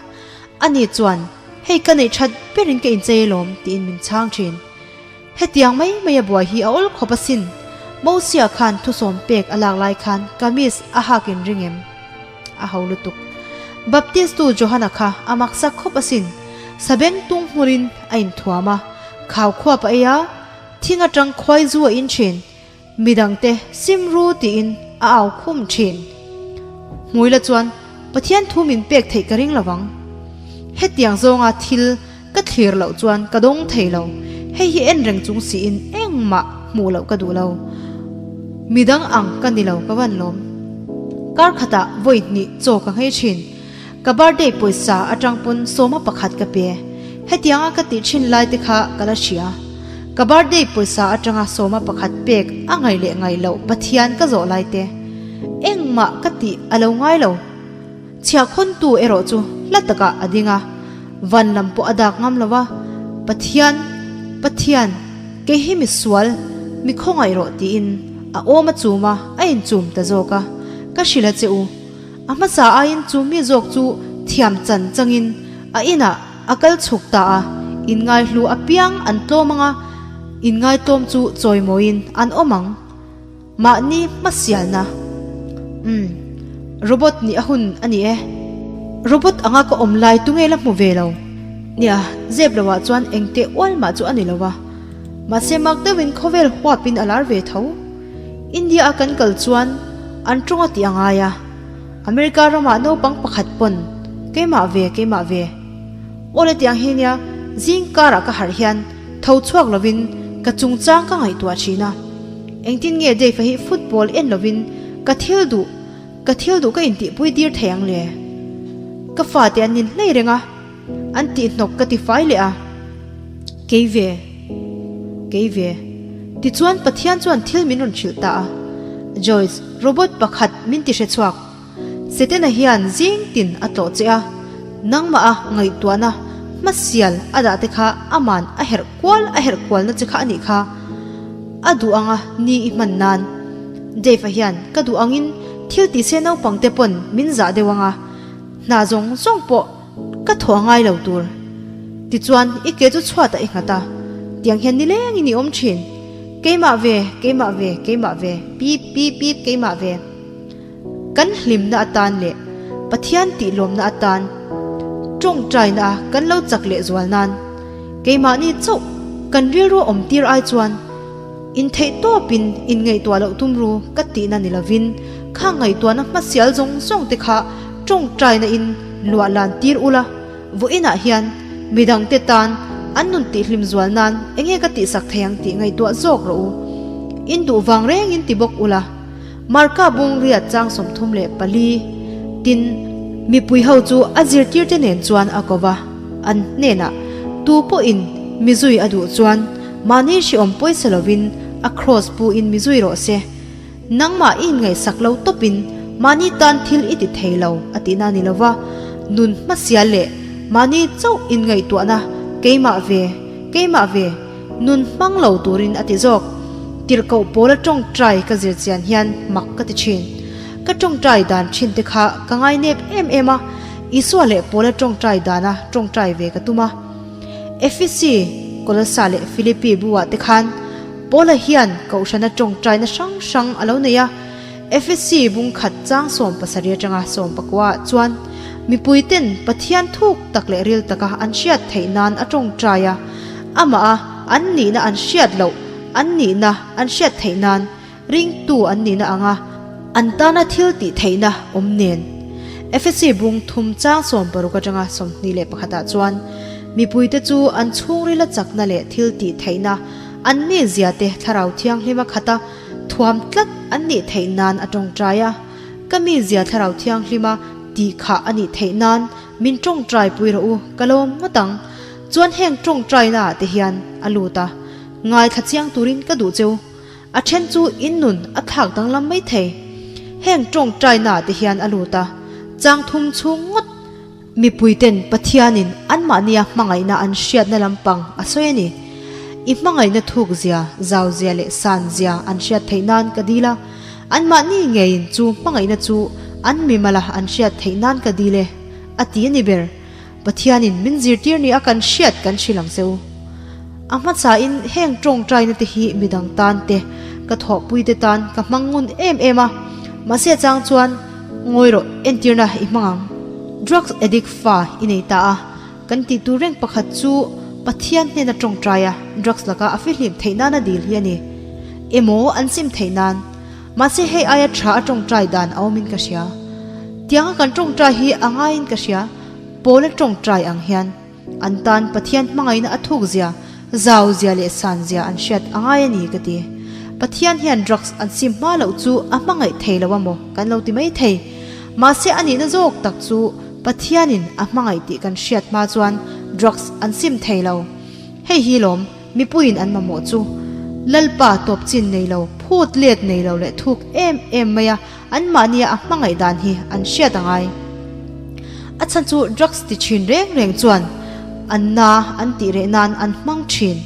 Ani chuan, Hei ka neih that berin ka inchei alawm, tiin min chhang thin. Hetiang mai mai a buai hi a awl khawp asin. Mosia khan thusawm pek a lak lai khan kamis a hak in ring em? A ho lutuk. Baptistu Johana kha a maksak khawp asin. Sabeng tung hmurin a inthuam a, khau khuap a ei a, thing atang khuai zu a in thin. Midangte sim ru tiin a au khum thin. Hmuila chuan Pathian thu min pek theih ka ring lovang. Hetiang zawnga thil ka thlir loh chuan ka dawng thei lo. Hei hi en reng chung siin engmah hmuh loh ka duh lo. Midang ang ka ni lo ka van lawm. Kar khatah vawi hnih chaw ka nghei thin. Ka birthday pawisa atang pawn sawma pakhat ka pe. Hetianga ka tih thin lai te kha ka la hria. Ka birthday pawisa atanga sawma pakhat pek a ngaih leh ngaih loh Pathian ka zawh lai te. Engmah ka tih a lo ngai lo. Chhiahkhawntu erawh chu hla takah a ding a, van lam pawh a dak ngam lo a, Pathian, Pathian, kei hi mi sual, mi khawngaih rawh tiin a awm a chum a, a inchum ta zawk a. Ka hrilh a che u. A hmasa aiin chu mi zawk chu thiam chan changin a inah a kal chhuk ta a, inngaihlu apiang an tlawm anga, inngaihtlawm chu chawimawiin an awm ang. Mahni hmasialna. Umm, robot nih a hun a ni e. Robot anga ka awm lai tunge la hmu ve lo. Nia, zep loah chuan engteh ual mah chu a ni lo a. Mahse mak deuhin khawvel huapin a lar ve tho. India a kan kal chuan an tawng a tih a ngai a, America ramah naupang pakhat pawn keimah ve keimah ve awle tiang hi nia zing karah ka harh hian tho chhuak lovin ka chungchang ka ngaihtuah thin a, engtin nge Dave-a hi football en lovin ka thil duh ka thil duh ka intihpui dir thei ang le? Ka fate an ninhlei reng a. An tih hnawk ka ti fai leh a, Kei ve, kei ve. Tichuan Pathian chuan thil min rawn hrilh ta a, Joyce, robot pakhat min ti hre chhuak. Setena hian zing tin a tlawh che a, nangmah a ngaihtuahna hmasial a dah te kha aman a herh kual a herh kualna che kha a nih kha. A duh anga ni i hman nan. Dave-a hian ka duh angin thil ti se naupang te pawn min zah deuh anga, hna zawng zawng pawh Ka thaw a ngai lo tur. Tichuan, i ke chu chhuatah i nghat a, tiang hian nilengin i awm thin. Keimah ve, keimah ve, keimah ve, pip, pip, pip, keimah ve. Kan hlimna atan leh Pathian tihlawmna atan tawngtaina a kan lo chak leh zual nan keimahni chauh kan rilru awm tir ai chuan intheih tawpin inngaihtuah loh tum ru ka tihna ni lovin kha ngaihtuahna hmasial zawng zawng te kha tawngtaina in Luah lan tir ula, vawiinah hian midangte tan an nun tihhlim zual nan enge ka tihsak thei ang tih ngaihtuah zawk rawh u. In duh vang rengin ti bawk ula, Marka bung riat chang 34 tin mipui ho chu a zirtirte nen chuan a ko va, an hnenah tu pawhin mizui a duh chuan mahni hriawm pawisa lovin a kraws pu in mizui rawh se. Nangmah i inngaihsak lo tawpin mahni tan thil i ti thei lo a tihna a ni lova, nun hmasial leh mahni chauh inngaihtuahna keimah ve, keimah ve, nun hmang lo turin a ti zawk. Tirhkoh pawla tawngtai ka zir chian hian mak ka ti thin. Ka tawngtai dan thin te kha ka ngainep em em a, Isua leh pawla tawngtai dana tawngtai ve ka tum a. Efesi, Kolosa leh Filipi buah te khan Paula hian Kohhrana tawngtaina hrang hrang a lo nei a, Efesi bung khat chang 70 atanga 19 ah chuan mipuiten Pathian thuk tak leh ril taka an hriat theih nan a tawngtai a, amah a an nihna an hriat loh an nihna an hriat theih nan ringtu an nihna anga an tana thil tih theihna awm nen. Efesi bung thum chang 60 atanga 21 ah chuan mipuite chu an chhungrila chakna leh thil tih theihna An mizia te Thlarau Thianghlim a khat a, thuam tlat an nih theih nan a tawngtai a. Ka mizia Thlarau Thianghlima tih khah a nih theih nan min tawngtai pui rawh u, ka lawm ngawt ang. Chuan heng tawngtaina ah te hian a lut a, ngaithla chiang turin ka duh cheu. A then chu in nun a thlak danglam mai thei. Heng tawngtaina ah te hian a lut a, chang thum chhung ngawt. Mipuiten Pathianin anmahnia hmangaihna an hriatna lampang a sawi a ni. I hmangaihna thukzia, zauzia leh sanzia an hriat theih nan ka dil a. Anmahni ngeiin chu hmangaihna chu an mimala an hriat theih nan ka dil e, a ti a ni ber. Pathianin min zirtir ni a kan hriat kan hrilh ang che u. A hmasain heng tawngtaina te hi midang tan te, ka thawhpui te tan ka hmang ngun em em a, mahse a chang chuan ngawi rawh entirna i hmang ang. Drugs addict fa i nei ta a, kan tih tur reng pakhat chu Pathian hnena tawngtai a drugs laka a fihlim theih nana dil hi a ni. Emaw an sim theih nan. Mahse hei aia tha a tawngtai dan a awmin ka hria. Tianga kan tawngtai hi a ngaiin ka hria, Paula tawngtai ang hian. An tan Pathian hmangaihna a thuk zia, zau zia leh san zia an hriat a ngai a ni ka ti. Pathian hian drugs an sim hma loh chu a hmangaih thei lo a maw kan lo ti mai thei. Mahse a nihna zawk tak chu Pathianin a hmangaih tih kan hriat hma chuan drugs an sim thei lo. Hei hi lawm mipuiin an mamawh chu. Lalpa tawp chin nei lo, phut let nei lo leh thuk em em mai a anmahnia a hmangaih dan hi an hriat a ngai. A chhan chu drugs ti thin reng reng chuan an na an tih reh nan an hmang thin.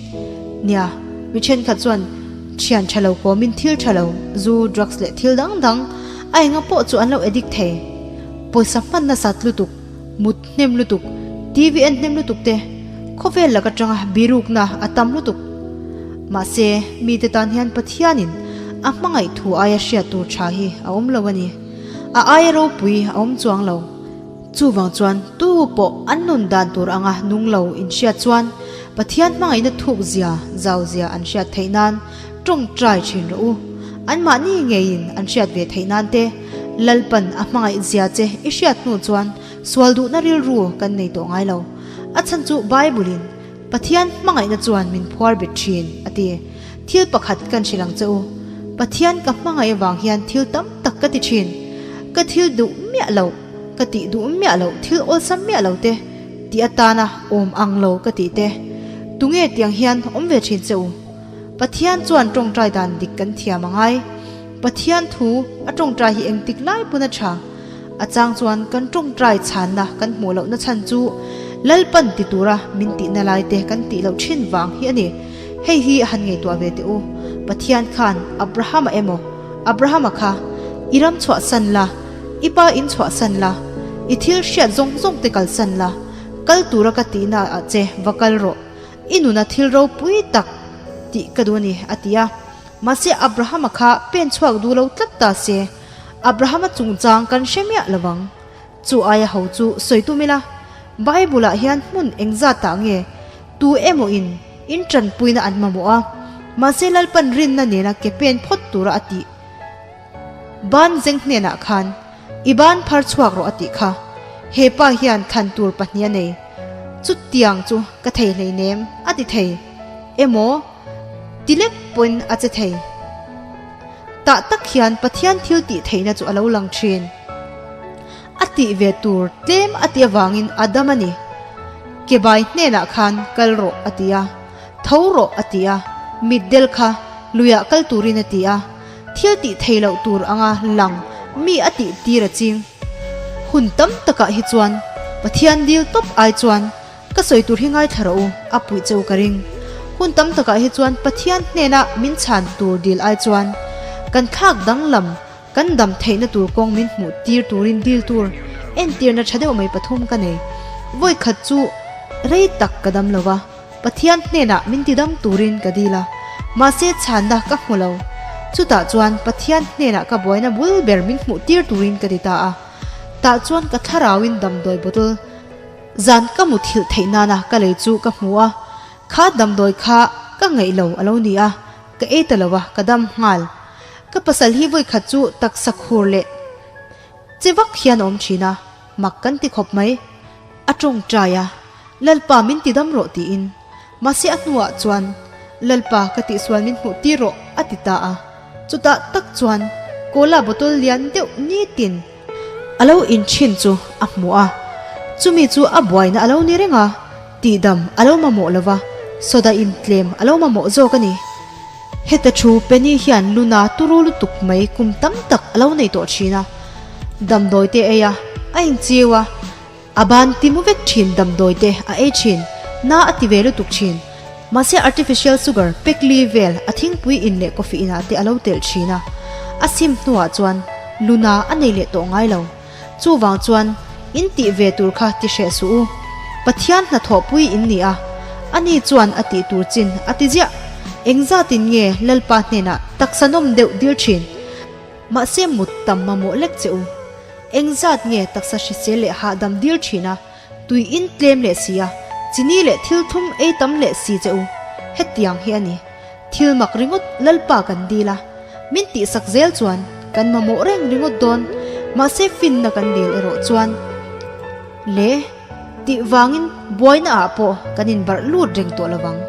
Nia, mi thenkhat chuan thian tha lo kawmin thil tha lo, zu, drugs leh thil dang dang a enga pawh chu an lo addict thei. Pawisa hman nasat lutuk, mut hnem lutuk, TV en hnem lutuk te, khawvel lak atanga birukna a tam lutuk. Mahse, mite tan hian Pathianin a hmangaih thu aia hriat tur tha hi a awm lo a ni. A aia ropui a awm chuang lo. Chuvang chuan tu pawh an nun dan tur anga nung lo inhriat chuan Pathian hmangaihna thuk zia, zau zia an hriat theih nan tawngtai thin rawh u. Anmahni ngeiin an hriat ve theih nan te Lalpan a hmangaih zia che i hriat hnu chuan sual duhna rilru kan nei tawh ngai lo. A chhan chu Bible-in Pathian hmangaihna chuan min phuar bet thin, a ti. Thil pakhat kan hrilh ang che u. Pathian ka hmangaih avang hian thil tam tak ka ti thin. Ka thil duh miah loh, ka tih duh miah loh thil awlsam miah lo te, tih atana awm ang lo ka tih te. Tunge tiang hian awm ve thin che u? Pathian chuan tawngtai dan dik kan thiam a ngai. Pathian thu a tawngtai hi engtik lai pawn a tha. A chang chuan kan tawngtai chhanna kan hmuh lohna chhan chu Lalpan ti tura min tihna lai te kan tih loh thin vang hi a ni. Hei hi han ngaihtuah ve teh u, Pathian khan Abrahama emaw, Abrahama kha i ram chhuahsan la, i pa in chhuahsan la, i thil hriat zawng zawng te kalsan la, kal tura ka tihna ah che va kal rawh, i nuna thil ropui tak tih ka duh a ni, a ti a. Mahse Abrahama kha pen chhuak duh lo tlat ta se, Abrahama chungchang kan hre miah lo vang. Chu aia ho chu sawi tum ila, Bible-ah hian hmun engzat ah nge tu emaw in in tanpuina an mamawh a, mahse Lalpan rinna nena ke pen phawt tura a tih ban zeng hnenah khan i ban phar chhuak rawh a tih kha. He pa hian thlan tur pahnih a nei. Chutiang chu ka thei hleinem a ti thei emaw ti lek pawhin a che thei. Tah tak hian Pathian thil tih theihna chu a lo lang thin. A tih ve tur tlem a tih avangin a dam a ni. Kebai hnenah khan kal rawh a ti a, tho rawh a ti a, mitdel kha luiah kal turin a ti a, thil tih theih loh tur anga lang mi a tih tir a ching. Hun tam takah hi chuan Pathian dil tawp ai chuan Ka sawi tur hi ngaithla rawh u, a puih che u ka ring. Hun tam takah hi chuan Pathian hnena min chhan tur dil ai chuan kan thlak danglam, kan dam theihna tur kawng min hmuh tir turin dil tur entirna tha deuh mai pathum ka nei. Vawi khat chu rei tak ka dam lo va, Pathian hnenah min ti dam turin ka dil a, mahse chhanna ka hmu lo. Chutah chuan Pathian hnenah ka buaina bul ber min hmuh tir turin ka ti ta a. Tah chuan ka thlarauin damdawi bottle Zan ka muthilh theih nana ka lei chu ka hmu a, kha damdawi kha ka ngaih lo a lo ni a, ka ei ta lo a, ka dam nghal. Ka pasal hi vawikhat chu taksa khur leh che vak hian a awm thin a, mak kan ti khawp mai. A tawngtai a, Lalpa min ti dam rawh tiin. Mahse a hnuah chuan, Lalpa ka tihsual min hmuh tir rawh a ti ta a. Chutah tak chuan cola bottle lian deuh nitin A lo inchhin chu a hmu a, chumi chu a buaina a lo ni reng a, tihdam a lo mamawh lo va, soda intlem a lo mamawh zawk a ni. Heta thu Penny hian Luna turu lutuk mai kum tam tak a lo nei tawh thin a, damdawi te ei a, a inchiu a, A ban ti mu vek thin damdawi te a ei thin, na a ti ve lutuk thin. Mahse artificial sugar pek li vel a thingpui in leh coffee inah te a lo telh thin a, a sim hnuah chuan luna a nei leh tawh ngai lo. Chuvang chuan in tih ve tur kha ti hreh suh u. Pathian hnathawhpui in ni a, ani chuan a tih tur chin a ti ziah. Engzatin nge Lalpa hnenah taksa nawm deuh dil thin? Mahse mut tam mamawh lek che u. Engzat nge taksa hrisel leh hahdam dil thin a, tui in tlem leh si a, chini leh thil thum ei tam leh si che u. Hetiang hi a ni. Thil mak ringawt Lalpa kan dil a, min tihsak zel chuan kan mamawh reng ringawt dawn, mahse finna kan dil erawh chuan le tih vangin buaina ah pawh kan inbarh lut reng tawh lovang.